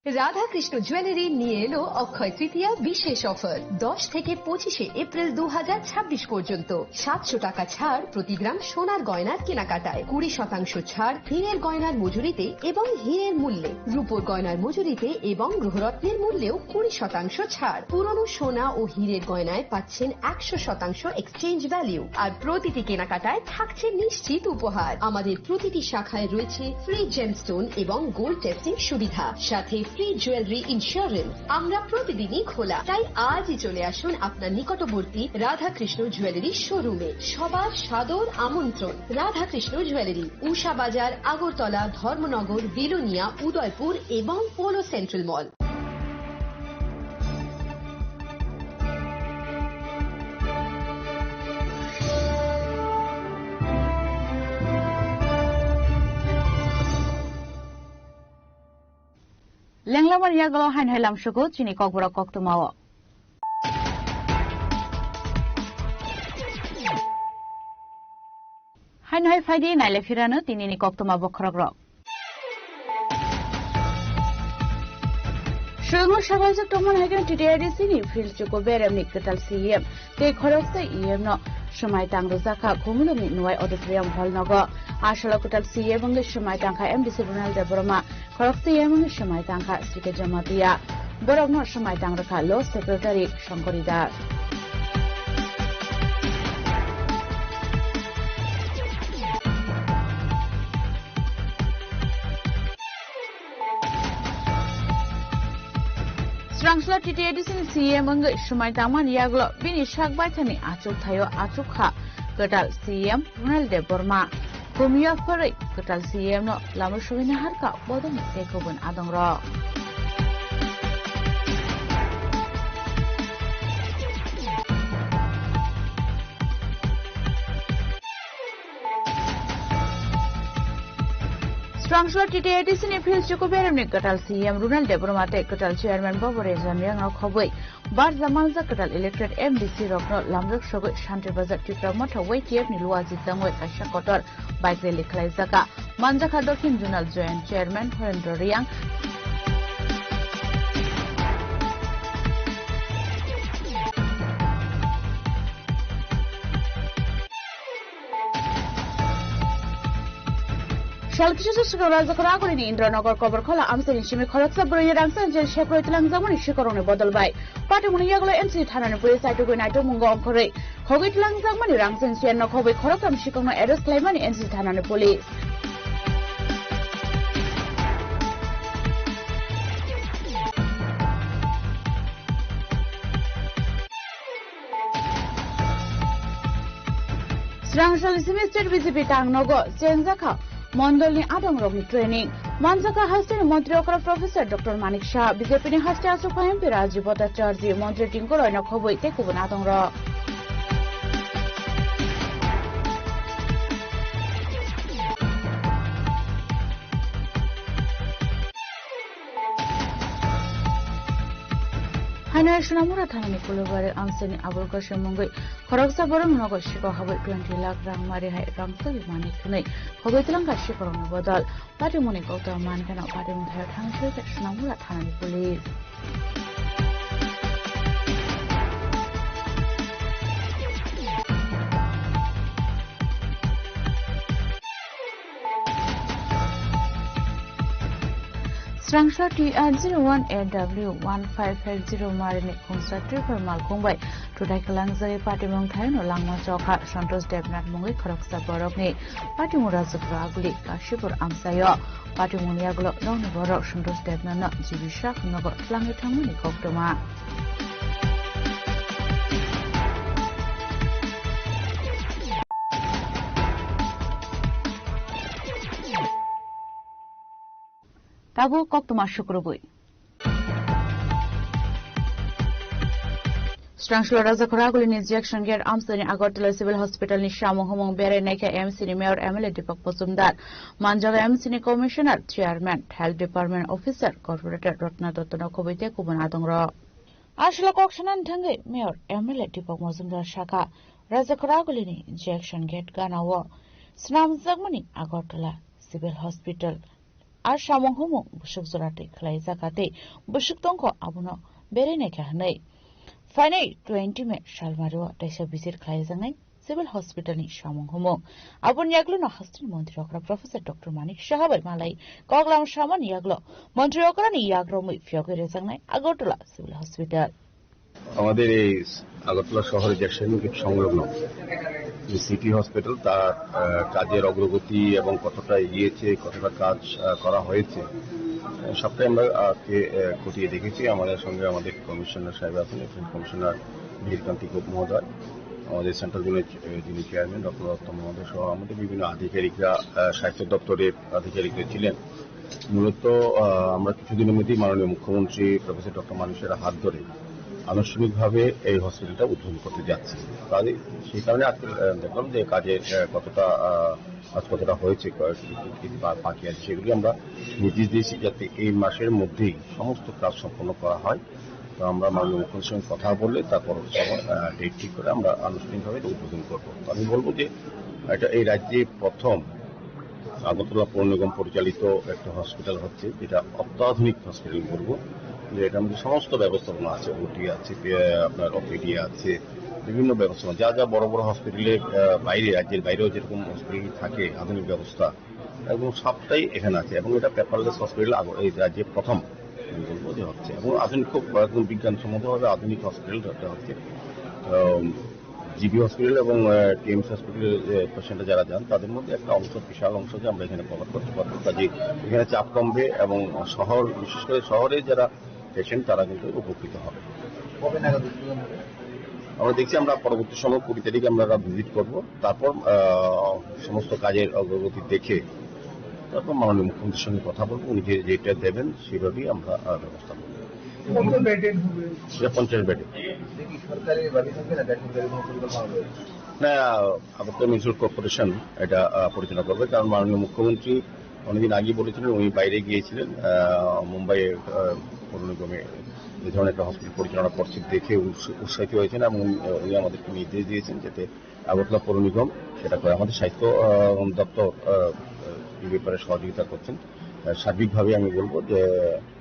রাধাকৃষ্ণ জুয়েলারি নিয়ে এলো অক্ষয় তৃতীয়া বিশেষ অফার। দশ থেকে পঁচিশে এপ্রিল দু হাজার ছাব্বিশ পর্যন্ত সাতশো টাকা ছাড় প্রতি গ্রাম সোনার গয়নার কেনাকাটায়, কুড়ি শতাংশ ছাড় হীরের গয়নার মজুরিতে এবং হীরের মূল্যে, রূপোর গয়নার মজুরিতে এবং গ্রহরত্নের মূল্যেও কুড়ি শতাংশ ছাড়। পুরনো সোনা ও হীরের গয়নায় পাচ্ছেন একশো শতাংশ এক্সচেঞ্জ ভ্যালু, আর প্রতিটি কেনাকাটায় থাকছে নিশ্চিত উপহার। আমাদের প্রতিটি শাখায় রয়েছে ফ্রি জেমস্টোন এবং গোল্ড টেস্টিং সুবিধা, সাথে ফ্রি জুয়েলারি ইন্স্যুরেন্স। আমরা প্রতিদিনই খোলা, তাই আজই চলে আসুন আপনার নিকটবর্তী রাধাকৃষ্ণ জুয়েলারি শোরুমে। সবার সাদর আমন্ত্রণ। রাধাকৃষ্ণ জুয়েলারি, উষা বাজার, আগরতলা, ধর্মনগর, বিলোনিয়া, উদয়পুর এবং polo central mall. Lenglamani yagulo haino hai lamsugo chini kokborok koktwmao. Haino hai phaidi naile phirano tinini koktwma bokhorokrok. Swrwngno sabaijak tongmani hai khe T T I D C ni Phil Chuko Beremni kwtal C E M tei khoroksa E M no swmai tang rwjakha Khumulwngni Nwai Auditorium Hall nogo. A salo kwtal C E M wngwi swmai tangkha M D C Ronald Debbarma, khoroksa E M wngwi swmai tangkha C K Jamatia. Borokno swmai tang rwkha Law Secretary Shankari Das. Swrangsa T T I D C ni C E M wngwi swmai tangmani yagulo bini sak baithani achuk thaio achuk kha kwtal C E M Ronald Debbarma. Kumya phwrwi kwtal C E M no lama sogwi naharkha bodolni tei kubun adongrok. Srangsla T T A D C ni Phil Chuku Beremni kwtal C E M Runal Debbarma tei kwtal Chairman Bobo Rejamiang no khobwi barja manjak kwtal elected M D C rokno lamjak sogwi Shanti Bazar Tipra Motha Y T F ni luaji tangwi kaisa kotor bike rally khlaijak. Manjakha Dokhin Zonal Joint Chairman Horendra Reang. Sal kisa swkang Rajakhor Agulini Indranagar Koborkhola amchaini simi khoroksa bwrwini rangchak jel sekroi twlangjakmani sikarokni bodol bai. Patimungni yagulo M C thanani police aitugwi naitukmungo ongkhorwi khogwi twlangjakmani rangchak siyan no khobwi khoroktham sikokno arrest khlaimani M C thanani police. Srangsal simi state B J P tang nogo chengjak kha mondolni adongrokni training. Manjak kha hasteni montri okra Professor Doctor Manik Saha, B J P ni haste aswk M P Rajiv Bhattacharjee, montri Tinku Roy no khobwi tei kubun adongrok. Haino Sonamura thanani Kulubari amchaini Abul Kasim mungwi khoroksa borok nogo siko habwi twenty lakh rang mari hai rang twi mani thwnwi khogwi twlang kha sikorokni bodol. Patimungni kokto man kheno patimung thaio thangwi soi khe Sonamura thanani police. Srangsla T R zero one A W one five five zero marini khungsa tripur malkhung bai tutai kwlangjagwi patimung thaino langma chokha Santosh Debnath mungwi khoroksa borokni patimung Rajakhor Aguli Kashipur amchaio. Patimungni yagulo nokni borok Santosh Debnathno G B Shah nogo twlangwi thangmani koktwma. Tabuk koktwma sukrubwi. Srangsla Rajakhor Agulini Jackson Gate amchaini Agartala Civil Hospital ni samung humung berai naikha M C ni Mayor M L A Deepak Majumdar, manjaga M C ni Commissioner, Chairman, Health Department Officer, Corporator Ratna Dutta no khobwi tei kubun adongrok. Aswla kok sanani thangwi Mayor M L A Deepak Majumdar sakha, Rajakhor Agulini Jackson Gate gana o swnamjakmani Agartala Civil Hospital. A samung humung bwswk jora twi khlaijak kha tei bwswk tongkho abono berai naikha hwnwi. Phainai twenty May salmario teisa visit khlaijaknai Civil Hospital ni samung humung. Aboni yagulono hasteni montri okra Professor Doctor Manik Saha bai malai koklam samani yagulo montri okrani yagromwi phiyogwi rejaknai Agartala Civil Hospital. আমাদের এই আগরতলা শহরে Jackson gate সংলগ্ন যে city hospital, তার, আহ, কাজের অগ্রগতি এবং কতটা এগিয়েছে, কতটা কাজ, আহ, করা হয়েছে, আহ, সবটাই আমরা আজকে, আহ, খতিয়ে দেখেছি। আমাদের সঙ্গে আমাদের কমিশনার সাহেব আছেন, এসিস্ট্যান্ট কমিশনার মিহিরকান্তি গোপ মহোদয়, আমাদের সেন্ট্রাল জোনের, আহ, যিনি চেয়ারম্যান ডক্টর রত্ন মহোদয় সহ আমাদের বিভিন্ন আধিকারিকরা, আহ, স্বাস্থ্য দপ্তরের আধিকারিকরা ছিলেন। মূলত, আহ, আমরা কিছুদিনের মধ্যেই মাননীয় মুখ্যমন্ত্রী প্রফেসর ডক্টর মানিক সাহার হাত ধরে আনুষ্ঠানিকভাবে এই হসপিটালটা উদ্বোধন করতে যাচ্ছি। কাজে সেই কারণে আজকে, আহ, দেখলাম যে কাজের, আহ, কতটা, আহ, কাজ কতটা হয়েছে, কয়েক কিছু কিছু বা-, বাকি আছে, সেগুলি আমরা নির্দেশ দিয়েছি যাতে এই মাসের মধ্যেই সমস্ত কাজ সম্পন্ন করা হয়। তো আমরা মাননীয় মুখ্যমন্ত্রীর সঙ্গে কথা বলে তারপর সময়, আহ, ডেট ঠিক করে আমরা আনুষ্ঠানিকভাবে এটা উদ্বোধন করব। তো আমি বলবো যে এটা এই রাজ্যে প্রথম আগরতলা পৌর নিগম পরিচালিত একটা হসপিটাল হচ্ছে, যেটা অত্যাধুনিক হসপিটাল বলবো, যে এটার মধ্যে সমস্ত ব্যবস্থাপনা আছে, ওটি আছে, পে-, আপনার ওপিডি আছে, বিভিন্ন ব্যবস্থাপনা, যা যা বড় বড় হসপিটালের, আহ, বাইরে, রাজ্যের বাইরেও যেরকম হসপিটাল থাকে আধুনিক ব্যবস্থা, এবং সবটাই এখানে আছে। এবং এটা পেপারলেস হসপিটাল আগ-, এই রাজ্যে প্রথম আমি বলবো যে হচ্ছে। এবং আধুনিক খুব একদম বিজ্ঞানসম্মতভাবে আধুনিক হসপিটাল এটা হচ্ছে। আম, জিবি হসপিটাল এবং, আহ, টিএমসি হসপিটালের যে পেশেন্ট যারা যান, তাদের মধ্যে একটা অংশ, বিশাল অংশ যে আমরা এখানে কভার করতে পারবো। কাজে এখানে চাপ কমবে এবং শহর, বিশেষ করে শহরে যারা পেশেন্ট, তারা কিন্তু উপকৃত হবে। কবে নাগাদ উদ্বোধন হবে? আমরা দেখছি, আমরা পরবর্তী সময় কুড়ি তারিখে আমরা ভিজিট করব। তারপর, আহ, সমস্ত কাজের অগ্রগতি দেখে তারপর মাননীয় মুখ্যমন্ত্রীর সঙ্গে কথা বলবো। উনি যে, যেটা দেবেন, সেভাবেই আমরা, আহ, ব্যবস্থা করব। কত বেডের হবে? এটা পঞ্চাশ বেডের। এটা কি সরকারি ভাবে থাকবে না বেসরকারি কোনো পরিকল্পনা রয়েছে? না, আগরতলা মিউনিসিপ্যাল কর্পোরেশন এটা, আহ, পরিচালনা করবে, কারণ মাননীয় মুখ্যমন্ত্রী অনেকদিন আগেই বলেছিলেন, উনি বাইরে গিয়েছিলেন, আহ, মুম্বাইয়ে, আহ, পৌর নিগমে এই ধরনের একটা হসপিটাল পরিচালনা করছে, দেখে উৎস-, উৎসাহিত হয়েছেন এবং উনি, উনি আমাদেরকে নির্দেশ দিয়েছেন যাতে আগরতলা পৌর নিগম সেটা করে। আমাদের স্বাস্থ্য, আহ, দপ্তর, আহ, এই ব্যাপারে সহযোগিতা করছেন। আহ, সার্বিকভাবে আমি বলবো যে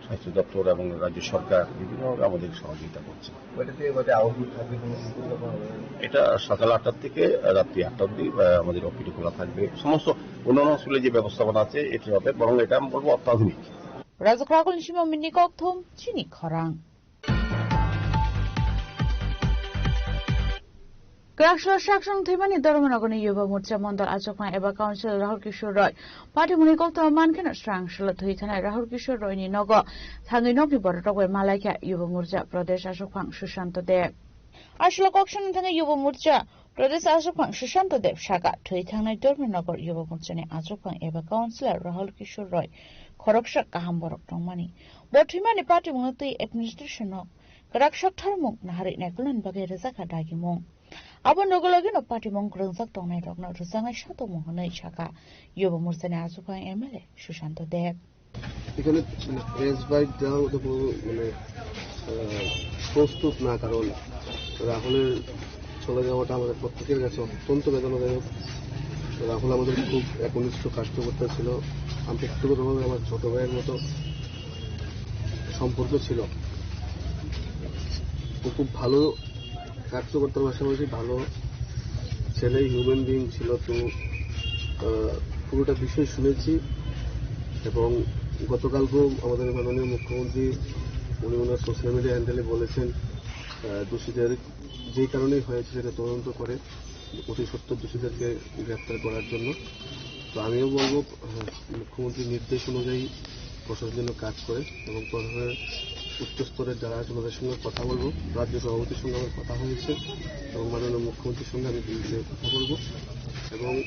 স্বাস্থ্য দপ্তর এবং রাজ্য সরকার বিভিন্নভাবে আমাদের সহযোগিতা করছে। ওইটাতে এবারে আউটলুক থাকবে, কোনো সুযোগ যখন হবে? এটা সকাল আটটা থেকে রাত্রি আটটা অবধি, আহ, আমাদের ওপিডি খোলা থাকবে। সমস্ত অন্যান্য হসপিটালে যে ব্যবস্থাপনা আছে, এটা হবে, বরং এটা আমি বলবো অত্যাধুনিক। Rajak Ragul ni simo mini kok thum chini khorang. Kwraksalo saksong thwimani Dharmanagorni Yuva Morcha Mondol achukphang eba Council Rahul Kishore Roy. Party muni koktwma mankheno srang salo thwi thanai Rahul Kishore Roy ni nogo thangwi nokni borok rok bai malaikha Yuva Morcha Pradesh achukphang Sushanta Deb. Aswk kok swnam thangwi Yuva Morcha Pradesh achukphang Sushanta Deb saka thwi thangnai Dharmanagar Yuva Morcha ni achukphang eba Councilor Rahul Kishore Roy khoroksa kaham borok tongmani. Bo thwimani party mungno twi administration no kwrak sok tharmung naharwi naikolnani bagwi rwjakha dagimung. Abo logi logi no party mung kwrwngjak tongnai rok no rwjaknai satokmung hwnwi saka Yuva Morcha ni achukphang M L A Sushanta Deb. এখানে মানে press byte দেওয়ার মতো কোনো মানে আহ, প্রস্তুত না, কারণ রাহুলের চলে যাওয়াটা আমাদের প্রত্যেকের কাছে অত্যন্ত বেদনাদায়ক। রাহুল আমাদের খুব একনিষ্ঠ কার্যকর্তা ছিল, আন্তরিকভাবে আমার ছোট ভাইয়ের মতো সম্পর্ক ছিল। ও খুব ভালো কার্যকর্তার পাশাপাশি ভালো ছেলে, হিউম্যান বিইং ছিল। তো আহ, পুরোটা বিষয় শুনেছি এবং গতকালকেও আমাদের মাননীয় মুখ্যমন্ত্রী উনি ওনার সোশ্যাল মিডিয়া হ্যান্ডেলে বলেছেন, আহ, দোষীদের যেই কারণেই হয়েছে সেটা তদন্ত করে অতি সত্বর দোষীদেরকে গ্রেপ্তার করার জন্য। তো আমিও বলবো, আহ, মুখ্যমন্ত্রীর নির্দেশ অনুযায়ী প্রশাসন যেন কাজ করে এবং প্রশাসনের উচ্চ স্তরের যারা আছে ওনাদের সঙ্গে কথা বলবো। রাজ্য সভাপতির সঙ্গে আমার কথা হয়েছে এবং মাননীয় মুখ্যমন্ত্রীর সঙ্গে আমি এই বিষয়ে কথা বলবো এবং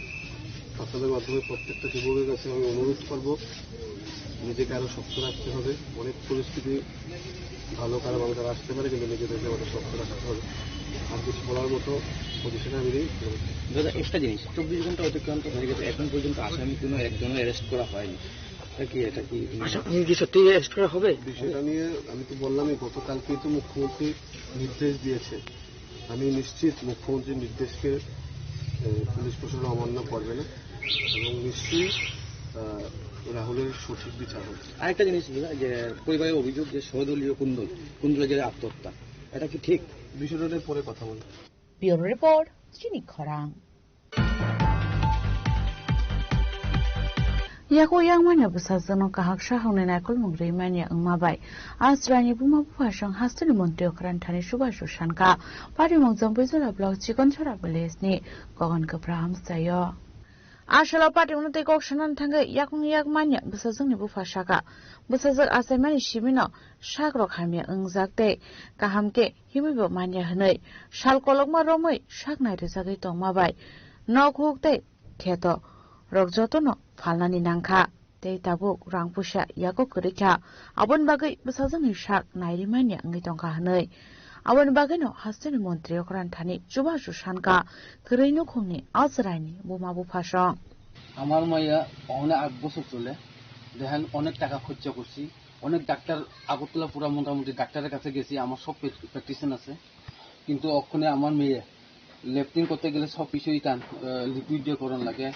আপনাদের মাধ্যমে প্রত্যেকটা যুবকের কাছে আমি অনুরোধ করব, নিজেকে আরো শক্ত রাখতে হবে। অনেক পরিস্থিতি ভালো খারাপ আমাদের আসতে পারে, কিন্তু নিজেদেরকে আমাদের শক্ত রাখতে হবে। আর কিছু বলার মতো পজিশনে আমি নেই। দাদা, একটা জিনিস, চব্বিশ ঘন্টা অতিক্রান্ত হয়ে গেছে, এখন পর্যন্ত আসামি কোনো একজনও অ্যারেস্ট করা হয়নি। এটা কি, এটা কি আসামি কি সত্যি অ্যারেস্ট করা হবে? বিষয়টা নিয়ে আমি তো বললামই, গতকালকেই তো মুখ্যমন্ত্রী নির্দেশ দিয়েছে। আমি নিশ্চিত মুখ্যমন্ত্রীর নির্দেশকে, এ, পুলিশ প্রশাসন অমান্য করবে না এবং নিশ্চয়ই, আহ, রাহুলের সঠিক বিচার হবে। আরেকটা জিনিস দাদা, যে পরিবারের অভিযোগ যে সদলীয় কুন্দল, কুন্দলের যে আত্মহত্যা, এটা কি ঠিক? বিষয়টা নিয়ে পরে কথা বলবো। Bureau Report, Chini Khorang. Yako yang manya bwsajwkno kahaksa hwnwi naikolmung rwi manya wngma bai Asraini buma buphasong hasteni montri okrani thani chubachu sankha. Parimung Jampuijala block Chikonchara village ni Gogon Kwpra amchaio. Asalo patimungno tei kok sanani thangwi yakung yak manya bwsajwkni bupha saka. Bwsajwk achaimani simino sakrok hamya wngjak tei kaham khe himwibo manya hwnwi sal kolokma romwi sak nairijagwi tongma bai nok huk tei kheto rok jotono phalnani nangkha tei tabuk rang puisa yago kwrwi kha, aboni bagwi bwsajwkni sak nairimanya wngwi tongkha hwnwi. Aboni bagwino hasteni montri okrani thani chubachu sankha kwrwi nukhungni Asraini buma buphasong. আমার মাইয়া অনেক আট বছর চলে, দেখেন অনেক টাকা খরচা করছি, অনেক ডাক্তার আগরতলা পুরা মোটামুটি ডাক্তারের কাছে গেছি, আমার সব প্রেস-, প্রেসক্রিপশন আছে, কিন্তু ওখানে আমার মেয়ে লেট্রিন করতে গেলে সব কিছুই তান, আহ, লিকুইড দিয়ে করান লাগে,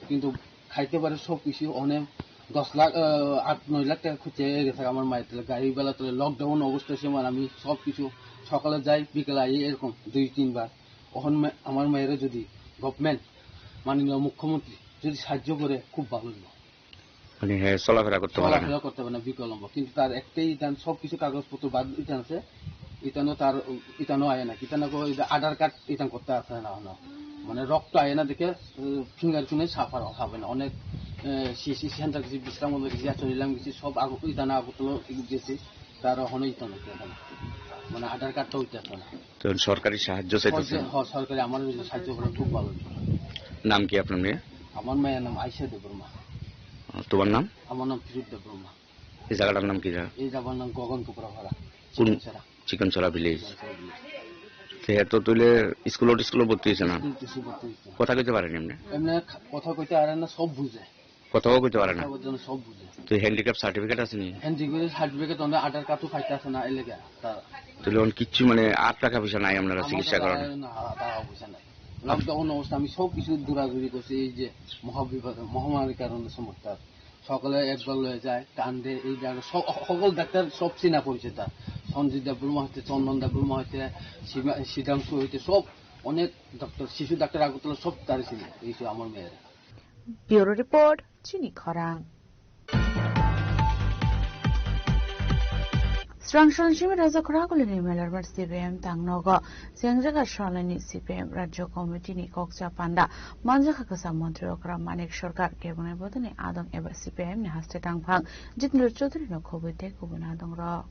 কিন্তু খাইতে পারে সব কিছু। অনেক দশ লাখ, আহ, আট নয় লাখ টাকা খরচা হয়ে গেছে আমার মায়ের। তাহলে গাড়ি বেলা, তাহলে লকডাউন অবস্থার সময় আমি সব কিছু সকালে যাই, বিকেলে আই, এরকম দুই তিনবার। ওখানে মে-, আমার মায়েরা যদি গভর্নমেন্ট, মাননীয় মুখ্যমন্ত্রী যদি সাহায্য করে, খুব ভালো হইব। মানে, হ্যাঁ, চলাফেরা করতে পারে না। চলাফেরা করতে পারে না বিকলম্ব, কিন্তু তার একটাই ইটান, সবকিছু কাগজপত্র বাদ ইটান আছে, ইটানো তার, ইটানো আয় না, ইটানো কো ইটা আধার কার্ড ইটান করতে আছে না, না। মানে, রক্ত আয় না দেখে, উম, ফিঙ্গার প্রিন্ট ছাপা হবে না। অনেক, এ, সিসি সেন্টার গেছি, বিশ্রাম গেছি, চলিলাম গেছি, সব আগ-, ইটানো আগরতলা গেছি, তার ওখানে ইটানো কি এখন। মানে, আধার কার্ডটাও ইটা আছে না। তো সরকারি সাহায্য চাইতেছেন? সরকারি, হ্যাঁ, সরকারি আমার ওই যে সাহায্য করে খুব ভালো হতো। নাম কি আপনার মেয়ে? আমার মেয়ের নাম আয়শা দেববর্মা। আহ, তোমার নাম? আমার নাম ফিরোজ দেববর্মা। এই জায়গাটার নাম কি জায়গা? এই জায়গার নাম গগন কুপড়াপাড়া, কোন? চিকনছড়া। চিকনছড়া ভিলেজ। চিকনছড়া ভিলেজ। তো এ তো তুইলে স্কুল টিস্কুল ভর্তি হয়েছে না? স্কুল টিস্কুল ভর্তি হয়েছে। কথা কইতে পারেনি এমনি? এমনি খা-, কথা কইতে পারে না, সব বুঝে। কথাও কইতে পারে না। কথা বলতে না, সব বুঝে। তো হ্যান্ডিক্যাপ সার্টিফিকেট আছে নি? হ্যান্ডিক্যাপ সার্টিফিকেট তো আধার কার্ড তো পাইতে আছে না, এই লেগে। তা তো এখন কিচ্ছু মানে আর টাকা পয়সা নাই আপনারা আমার চিকিৎসা কাছে করার? না, টাকা পয়সা নাই। লকডাউন অবস্থা আমি সব কিছু দৌড়াদৌড়ি করছি, এই যে মহাবিপদ, মহামারীর কারণে সমস্যা। সকালে একবার লয়ে যায়, কান্দে, এই জায়গা সব, সকল ডাক্তার সব চিনা পরিচিত। সঞ্জিত দেববর্মা হইতে, চন্দন দেববর্মা হইতে, শিবা-, সিদ্ধাংশু হইতে সব অনেক ডাক্তার, শিশু ডাক্তার আগরতলা সব তার চিনে, এই সব আমার মেয়েরা। ব্যুরো রিপোর্ট, চিনি খরাং। Srangsalni simi Raja Khoragulini melarmar C P I M tangnogo. Sengjaga salani C P I M Rajya Committee ni kokcha panda manjakha kwsa montri Okra Manik Sarkar kebonai bodoni adong eba C P I M ni haste tangphang Jitendra Chaudhary no khobwi tei kubun adong rok.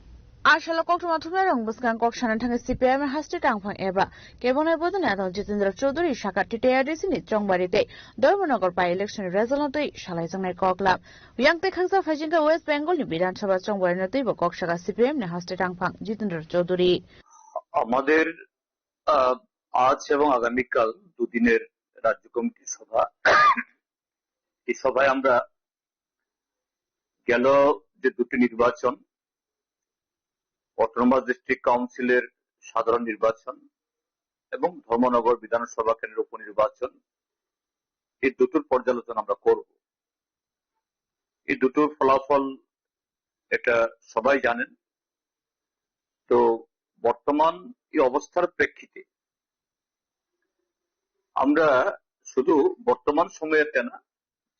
Asalo koktwma thumnairok bwskang kok sana thangwi C P I M ni haste tangphang eba kebonai bodoni adong Jitendra Chaudhary saka T T R D C ni Chongbari tei Dharmanagar by election result no twi salaijaknai koklam. Yang tei khaksa phaijingkha West Bengal ni Bidhan Sabha chongbarino teibo kok saka C P M ni haste tangphang Jitendra Chaudhary. আমাদের, আহ, আজ এবং আগামীকাল দুদিনের রাজ্য কমিটির সভা। এই সভায় আমরা গেল যে দুটি নির্বাচন, অটোনমাস ডিস্ট্রিক্ট কাউন্সিলের সাধারণ নির্বাচন এবং ধর্মনগর বিধানসভা কেন্দ্রের উপনির্বাচন, এই দুটোর পর্যালোচনা আমরা করব। এই দুটোর ফলাফল এটা সবাই জানেন। তো বর্তমান এই অবস্থার প্রেক্ষিতে আমরা শুধু বর্তমান সময়তে না,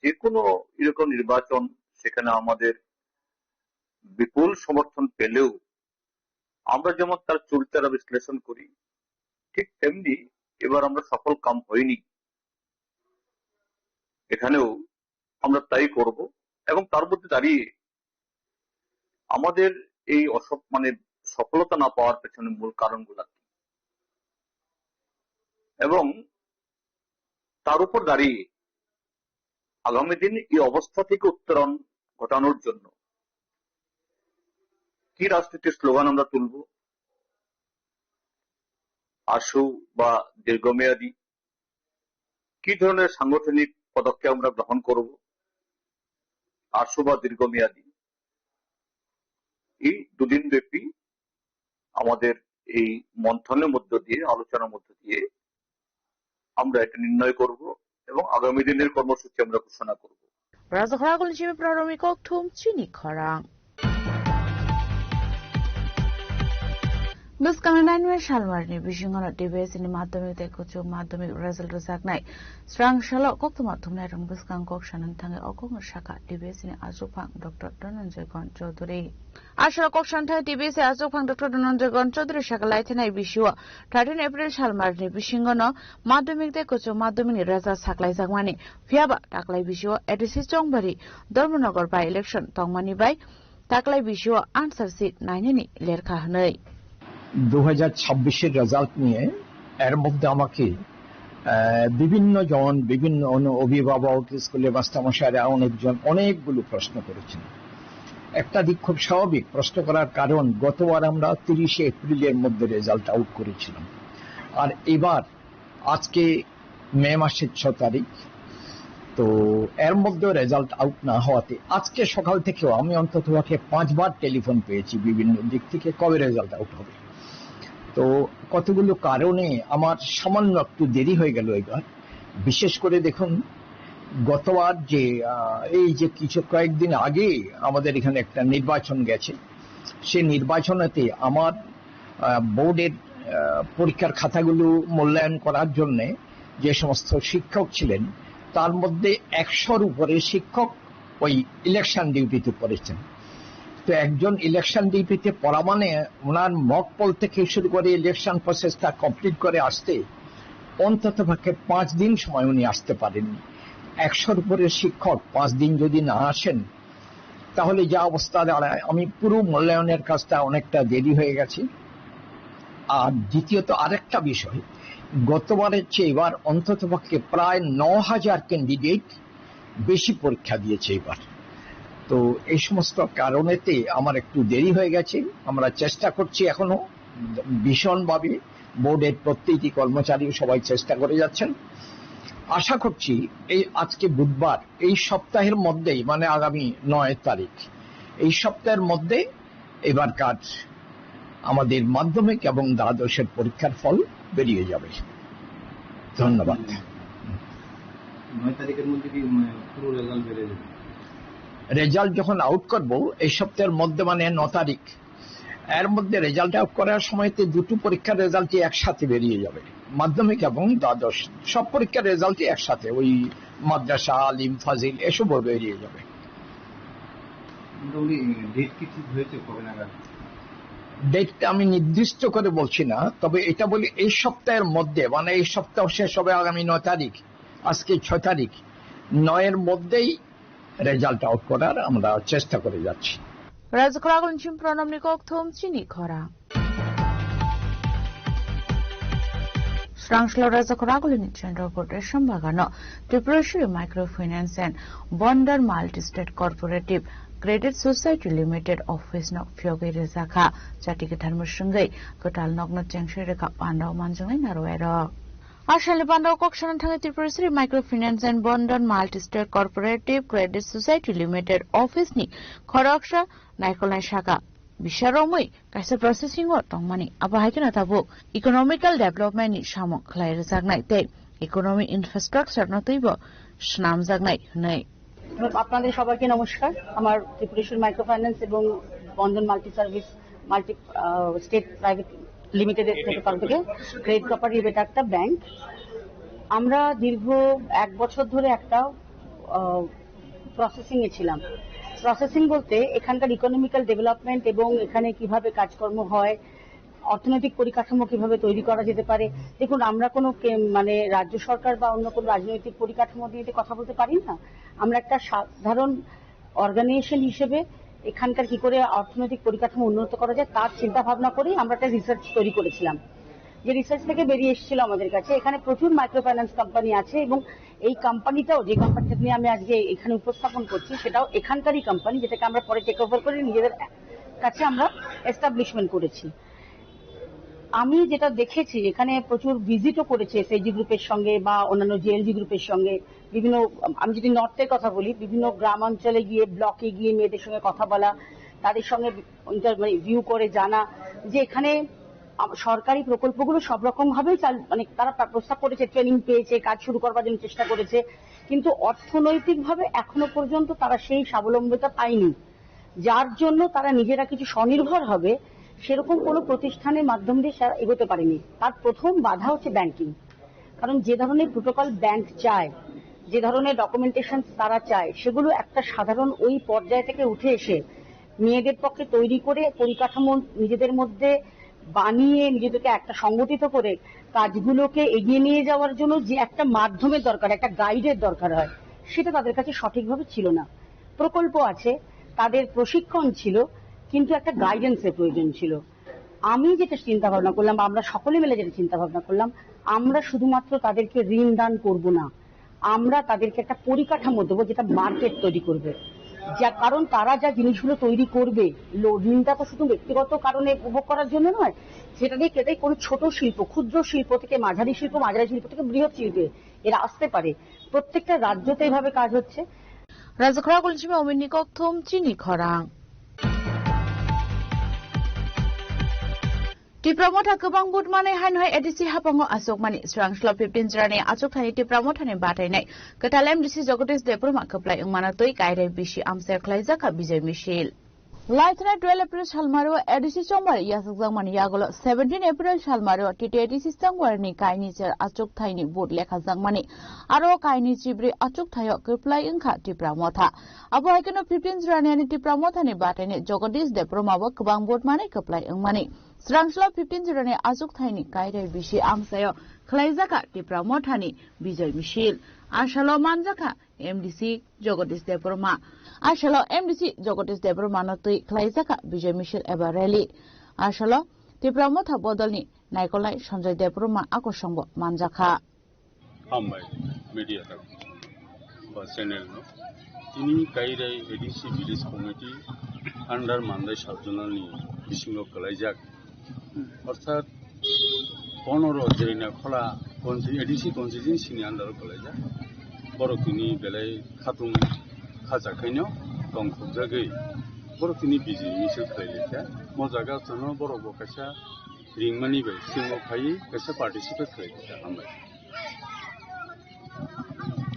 যে কোনো এরকম নির্বাচন, সেখানে আমাদের বিপুল সমর্থন পেলেও আমরা যেমন তার চুলচেরা বিশ্লেষণ করি, ঠিক তেমনি এবার আমরা সফল কাম হয়নি, এখানেও আমরা তাই করব। এবং তার মধ্যে দাঁড়িয়ে আমাদের এই অসফ-, মানে, সফলতা না পাওয়ার পেছনে মূল কারণগুলো কি, এবং তার উপর দাঁড়িয়ে আগামী দিন এই অবস্থা থেকে উত্তরণ ঘটানোর জন্য কি রাজনীতির স্লোগান আমরা তুলব, আশু বা দীর্ঘমেয়াদী, কি ধরনের সাংগঠনিক পদক্ষেপ আমরা গ্রহণ করব, আশু বা দীর্ঘমেয়াদী, এই দুদিন ব্যাপী আমাদের এই মন্থনের মধ্য দিয়ে, আলোচনার মধ্য দিয়ে আমরা এটা নির্ণয় করব এবং আগামী দিনের কর্মসূচি আমরা ঘোষণা করব। Raja Khoragulni simi Praromiko Thum chini khorang. Bwskangni nainwi salmarni bisingono T B S ni madhyamik tei kuchuk madhyamik result rwjaknai. Srang salo koktwma thumnairokni bwskang kok sanani thangwi o kokno sakha T B S ni achukphang Doctor Dhananjay Gon Chaudhary. Aswk kok santhai T B S achukphang Doctor Dhananjay Gon Chaudhary sakha laithanai bisio thirteen April salmarni bisingono madhyamik tei kuchuk madhyamikni result saklaijakmani. Phiyaba taklai bisio A D C Chongbari Dharmanagar by election tongmani bai taklai bisio answer sheet nainani lerkha hwnwi. দু হাজার ছাব্বিশের রেজাল্ট নিয়ে এর মধ্যে আমাকে, আহ, বিভিন্ন জন, বিভিন্ন অন-, অভিভাবক, স্কুলের মাস্টারমশাইরা অনেকজন অনেকগুলো প্রশ্ন করেছেন। একটা দিক খুব স্বাভাবিক, প্রশ্ন করার কারণ গতবার আমরা তিরিশে এপ্রিলের মধ্যে রেজাল্ট আউট করেছিলাম, আর এবার আজকে মে মাসের ছ তারিখ। তো এর মধ্যেও রেজাল্ট আউট না হওয়াতে আজকে সকাল থেকেও আমি অন্তত পক্ষে পাঁচবার টেলিফোন পেয়েছি বিভিন্ন দিক থেকে, কবে রেজাল্ট আউট হবে। তো কতগুলো কারণে আমার সামান্য একটু দেরি হয়ে গেল এবার। বিশেষ করে দেখুন, গতবার যে, আহ, এই যে কিছু কয়েকদিন আগে আমাদের এখানে একটা নির্বাচন গেছে, সেই নির্বাচনেতে আমার, আহ, বোর্ডের, আহ, পরীক্ষার খাতাগুলো মূল্যায়ন করার জন্যে যে সমস্ত শিক্ষক ছিলেন, তার মধ্যে একশোর উপরে শিক্ষক ওই ইলেকশন ডিউটিতে পড়েছেন। তো একজন ইলেকশন ডিউটিতে পড়া মানে ওনার মক পোল থেকে শুরু করে ইলেকশন প্রসেসটা কমপ্লিট করে আসতে অন্তত পক্ষে পাঁচ দিন সময় উনি আসতে পারেননি। একশোর উপরে শিক্ষক পাঁচ দিন যদি না আসেন, তাহলে যা অবস্থা দাঁড়ায়, আমি পুরো মূল্যায়নের কাজটা অনেকটা দেরি হয়ে গেছে। আর দ্বিতীয়ত আরেকটা বিষয়, গতবারের চেয়ে এবার অন্ততপক্ষে প্রায় ন হাজার ক্যান্ডিডেট বেশি পরীক্ষা দিয়েছে এবার। তো এই সমস্ত কারণেতে আমার একটু দেরি হয়ে গেছে। আমরা চেষ্টা করছি এখনো ভীষণভাবে, বোর্ডের প্রত্যেকটি কর্মচারী সবাই চেষ্টা করে যাচ্ছেন। আশা করছি এই আজকে বুধবার, এই সপ্তাহের মধ্যেই, মানে আগামী নয় তারিখ, এই সপ্তাহের মধ্যে এবারকার আমাদের মাধ্যমিক এবং দ্বাদশের পরীক্ষার ফল বেরিয়ে যাবে। ধন্যবাদ। নয় তারিখের মধ্যে কি, উম, পুরো রেজাল্ট বেরিয়ে যাবে? রেজাল্ট যখন আউট করব এই সপ্তাহের মধ্যে, মানে ন তারিখ, এর মধ্যে রেজাল্ট আউট করার সময় তো দুটো পরীক্ষার রেজাল্টই একসাথে বেরিয়ে যাবে, মাধ্যমিক এবং দ্বাদশ। সব পরীক্ষার রেজাল্টই একসাথে, ওই মাদ্রাসা, আলিম, ফাজিল, এসবও বেরিয়ে যাবে। মোটামুটি ডেট কি ঠিক হয়েছে কবে নাগাদ? ডেটটা আমি নির্দিষ্ট করে বলছি না, তবে এটা বলি, এই সপ্তাহের মধ্যে, মানে এই সপ্তাহ শেষ হবে আগামী নয় তারিখ, আজকে ছয় তারিখ, নয়ের মধ্যেই রেজাল্ট আউট করার আমরা চেষ্টা করে যাচ্ছি। Rajakhoragulni chim Pranamni kokthum chini khorang. Srangslao Rajakhoragulni Chandrapur Resham Bagano Tripureshwari Microfinance and Bandhan Multi-State Cooperative Credit Society Limited office no phiyogwi rwjakha. Jati kwthar mwswngwi kwtal nokno chengse rwkha, pandao manjaknai narwai rok. Asalni pandao kok sana thangwi Tripureshwari Microfinance and Bandhan Multi-State Cooperative Credit Society Limited office ni khoroksa naikolnai saka bisa romwi kaisa processing o tongmani. Abo hai kheno tabuk economical development ni samung khlai rwjaknai tei economic infrastructure no twibo swnamjaknai hwnwi. আপনাদের সবাইকে নমস্কার। আমার Tripureshwar micro finance এবং বন্ধন multi service multi, আহ, state private লিমিটেডের থেকে, তরফ থেকে credit cooperative, এটা একটা ব্যাংক। আমরা দীর্ঘ এক বছর ধরে একটা, আহ, প্রসেসিং এ ছিলাম। প্রসেসিং বলতে এখানকার ইকোনমিক্যাল ডেভেলপমেন্ট এবং এখানে কিভাবে কাজকর্ম হয়, অর্থনৈতিক পরিকাঠামো কিভাবে তৈরি করা যেতে পারে। দেখুন, আমরা কোনো কে-, মানে রাজ্য সরকার বা অন্য কোনো রাজনৈতিক পরিকাঠামো নিয়ে তো কথা বলতে পারি না। আমরা একটা সাধারণ অর্গানাইজেশন হিসেবে এখানকার কি করে অর্থনৈতিক পরিকাঠামো উন্নত করা যায়, তার চিন্তা ভাবনা করেই আমরা একটা রিসার্চ তৈরি করেছিলাম। যে রিসার্চ থেকে বেরিয়ে এসেছিল আমাদের কাছে, এখানে প্রচুর মাইক্রো ফাইন্যান্স কোম্পানি আছে এবং এই কোম্পানিটাও, যে কোম্পানিটা নিয়ে আমি আজকে এখানে উপস্থাপন করছি, সেটাও এখানকারই কোম্পানি, যেটাকে আমরা পরে টেক ওভার করে নিজেদের কাছে আমরা এস্টাবলিশমেন্ট করেছি। আমি যেটা দেখেছি, এখানে প্রচুর ভিজিটও করেছে এসএইচজি গ্রুপের সঙ্গে বা অন্যান্য জেএলজি গ্রুপের সঙ্গে। বিভিন্ন, আমি যদি নর্থের কথা বলি, বিভিন্ন গ্রামাঞ্চলে গিয়ে, ব্লকে গিয়ে মেয়েদের সঙ্গে কথা বলা, তাদের সঙ্গে ইন্টার-, মানে, ভিউ করে জানা যে এখানে আম-, সরকারি প্রকল্পগুলো সব রকম ভাবেই চাল-, মানে, তারা প্রা-, প্রস্তাব করেছে, ট্রেনিং পেয়েছে, কাজ শুরু করবার জন্য চেষ্টা করেছে, কিন্তু অর্থনৈতিকভাবে এখনো পর্যন্ত তারা সেই স্বাবলম্বিতা পায়নি, যার জন্য তারা নিজেরা কিছু স্বনির্ভর হবে, সেরকম কোনো প্রতিষ্ঠানের মাধ্যম দিয়ে তারা এগোতে পারেনি। তার প্রথম বাধা হচ্ছে ব্যাংকিং, কারণ যে ধরনের প্রোটোকল ব্যাংক চায়, যে ধরনের ডকুমেন্টেশন তারা চায়, সেগুলো একটা সাধারণ ওই পর্যায় থেকে উঠে এসে মেয়েদের পক্ষে তৈরি করে পরিকাঠামো নিজেদের মধ্যে বানিয়ে নিজেদেরকে একটা সংগঠিত করে কাজগুলোকে এগিয়ে নিয়ে যাওয়ার জন্য যে একটা মাধ্যমের দরকার, একটা গাইডের দরকার হয়, সেটা তাদের কাছে সঠিকভাবে ছিল না। প্রকল্প আছে, তাদের প্রশিক্ষণ ছিল, কিন্তু একটা গাইডেন্সের প্রয়োজন ছিল। আমি যেটা চিন্তা ভাবনা করলাম, বা আমরা সকলে মিলে যেটা চিন্তা ভাবনা করলাম, আমরা শুধুমাত্র তাদেরকে ঋণ দান করব না, আমরা তাদেরকে একটা পরিকাঠামো দেবো যেটা মার্কেট তৈরি করবে। যা, কারণ তারা যা জিনিসগুলো তৈরি করবে, লো-, ঋণটা তো শুধু ব্যক্তিগত কারণে উপভোগ করার জন্য নয়, সেটা দিয়ে কেটে কোনো ছোট শিল্প, ক্ষুদ্র শিল্প থেকে মাঝারি শিল্প, মাঝারি শিল্প থেকে বৃহৎ শিল্পে এরা আসতে পারে। প্রত্যেকটা রাজ্যতে এভাবে কাজ হচ্ছে। Rajakhoragulni chim Ominni kokthum chini khorang. Tipra Motha kwbang vote manwi haino hai ADC haphango achukmani. Srangslao fifteen jora ni achukthani Tipra Motha ni batainai kwtal MDC Jagadish Debbarma kwplai wngmano twi Kairai bisi amchai khlaijak kha Bijay Misil. Laithana twelve April salmari o ADC chongmari yachakjakmani yagulo seventeen April salmari o TTADC chongmari ni kainwi cher achukthai ni vote lekhajakmani. Aro kainwi chibri achukthai o kwplai wngkha Tipra Motha. Abo hai kheno fifteen jora ni ani Tipra Motha ni batainai Jagadish Debbarma bo kwbang vote manwi kwplai wngmani. Srangslao fifteen jora ni achukthai ni Kairai bisi amchai o khlaijakha Tipra Motha ni Bijay Misil. Asalo manjakha MDC Jagadish Debbarma. Asalo MDC Jagadish Debbarma no twi khlaijakha Bijay Misil eba rally. Asalo Tipra Motha bodolni naikolnai Sanjay Debbarma akosongbo manjakha. Hambai media tak ba channel no. Tini Kairai ADC Village Committee under Mandai Sub-Zonal ni bisingo kwlaijak. Orthat ponoro Jerina Khola Consti-, A D C constituency ni under o kwlaijak. Borok tini belai khatung khacha khaino tongthokjagwi borok tini bijil misil khlailaikha. Mo jaga chwngno borok bo kaisa ringmani bai singo phaiwi kaisa participate khlaikha. Hambai.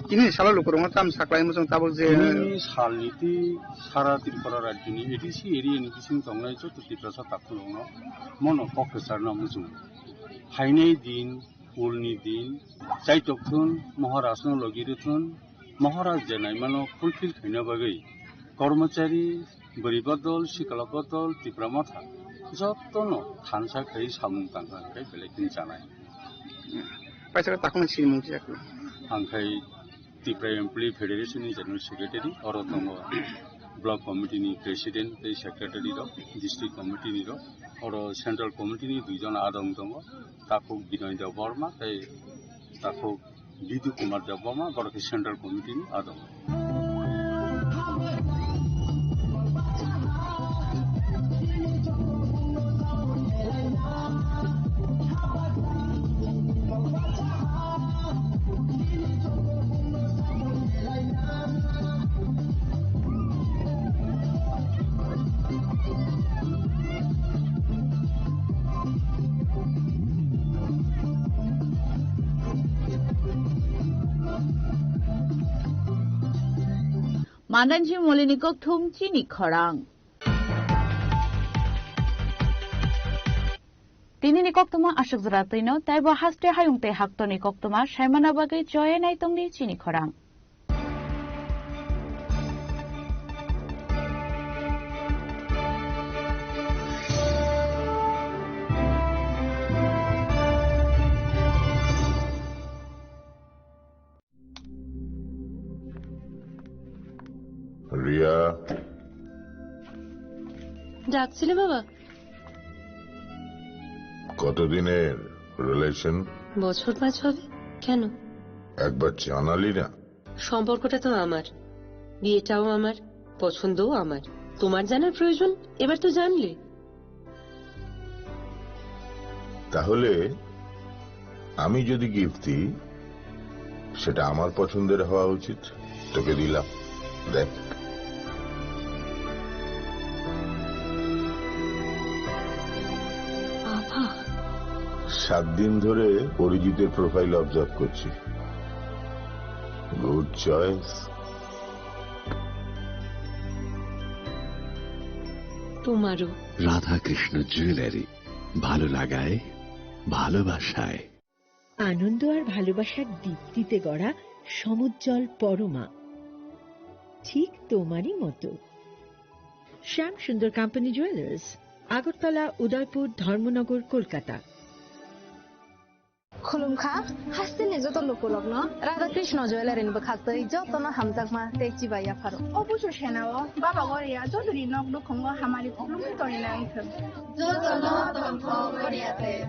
Tini salo lukurokno tam saklai muchung tabuk je. Tini salni twi sara Tripura rajyoni A D C area ni bising tongnai joto Tiprasa takhurokno mono kok kwcharna muchung. Phainai din, ulni din, chaitok thun, Maharajno logi rwthun, Maharaj je naimano fulfill khaina bagwi kormochari, bwrwi bodol, sikla bodol, Tipra Motha jotono thansa khai samung tangkha hwnkhe belai khe chanai. Paisa takhumani sinimung kisa khna. Ang khai Tipra Employee Federation ni General Secretary, oro tongo Block Committee ni President tei Secretary rok, District Committee ni rok, oro Central Committee ni duijon adong tongo, takhuk Binoy Debbarma tei takhuk Bidu Kumar Debbarma, borok khe Central Committee ni adong. Mandanji Molini kokthum chini khorang. Tinini koktwma aswk jora twino, taibo haste hayung tei haktorni koktwma saimana bagwi choye naitongdi chini khorang. Riya. ডাকছিলে বাবা? কতদিনের রিলেশন? বছর পাঁচ হবে। কেন? একবার জানালি না। সম্পর্কটা তো আমার, বিয়েটাও আমার, পছন্দও আমার। তোমার জানার প্রয়োজন? এবার তো জানলে। তাহলে আমি যদি গিফট দিই, সেটা আমার পছন্দের হওয়া উচিত। তোকে দিলাম, দেখ। বাবা। সাত দিন ধরে অরিজিতের প্রোফাইল অবজার্ভ করছি। Good choice. তোমারও। রাধাকৃষ্ণ জুয়েলারি, ভালো লাগায়, ভালোবাসায়। আনন্দ আর ভালোবাসার দীপ্তিতে গড়া সমুজ্জ্বল পরমা, ঠিক তোমারই মতো। শ্যাম সুন্দর কোম্পানি জুয়েলার্স, আগরতলা, উদয়পুর, ধর্মনগর, Kolkata. Khulumkha, hasteni joto lukurokno Radha Krishna Jewellery ni bwkhaktwi jotono hamjakma tei chibai yapharo. Obo se senao Baba Goria jotoni nok nukhungo hamari khulumwi tongwi nang thung. Jotono tongthok Goria tei.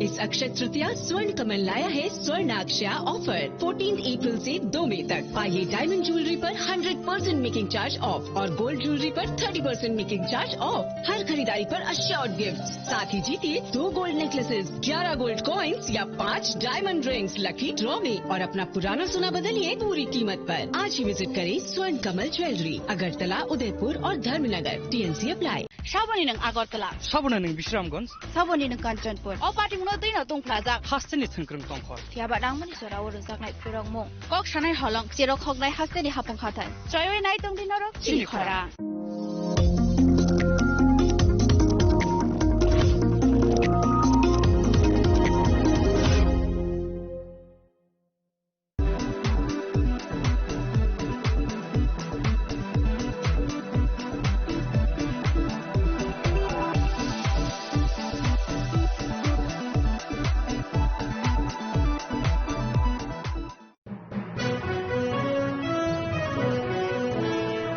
इस अक्षय तृतीया स्वर्ण कमल लाया है स्वर्ण Akshay offer. Fourteen April से दो मई तक पाइए डायमंड ज्वेलरी पर hundred percent making charge off और गोल्ड ज्वेलरी पर thirty percent making charge off. हर खरीदारी पर अश्योर्ड गिफ्ट, साथ ही जीतिए दो गोल्ड नेकलेसेस, ग्यारह गोल्ड कॉइंस या पाँच डायमंड रिंग्स लकी ड्रॉ में और अपना पुराना सोना बदलिए पूरी कीमत पर। आज ही विजिट करें स्वर्ण कमल ज्वेलरी, अगरतला, उदयपुर और Dharmanagar. TNC apply. Saboni nwng Agartala. Saboni nwng Bisramganj. Saboni nwng Kanchanpur. O patimungno twino tungphlajak. Hasteni thwngkwrwng tongkhor. Phiyaba nangmani jorao rwjaknai phwrwngmung. Kok sanai holong, cherok hoknai hasteni hapung hathai. Choiwi nai tongdi norok chini khorang.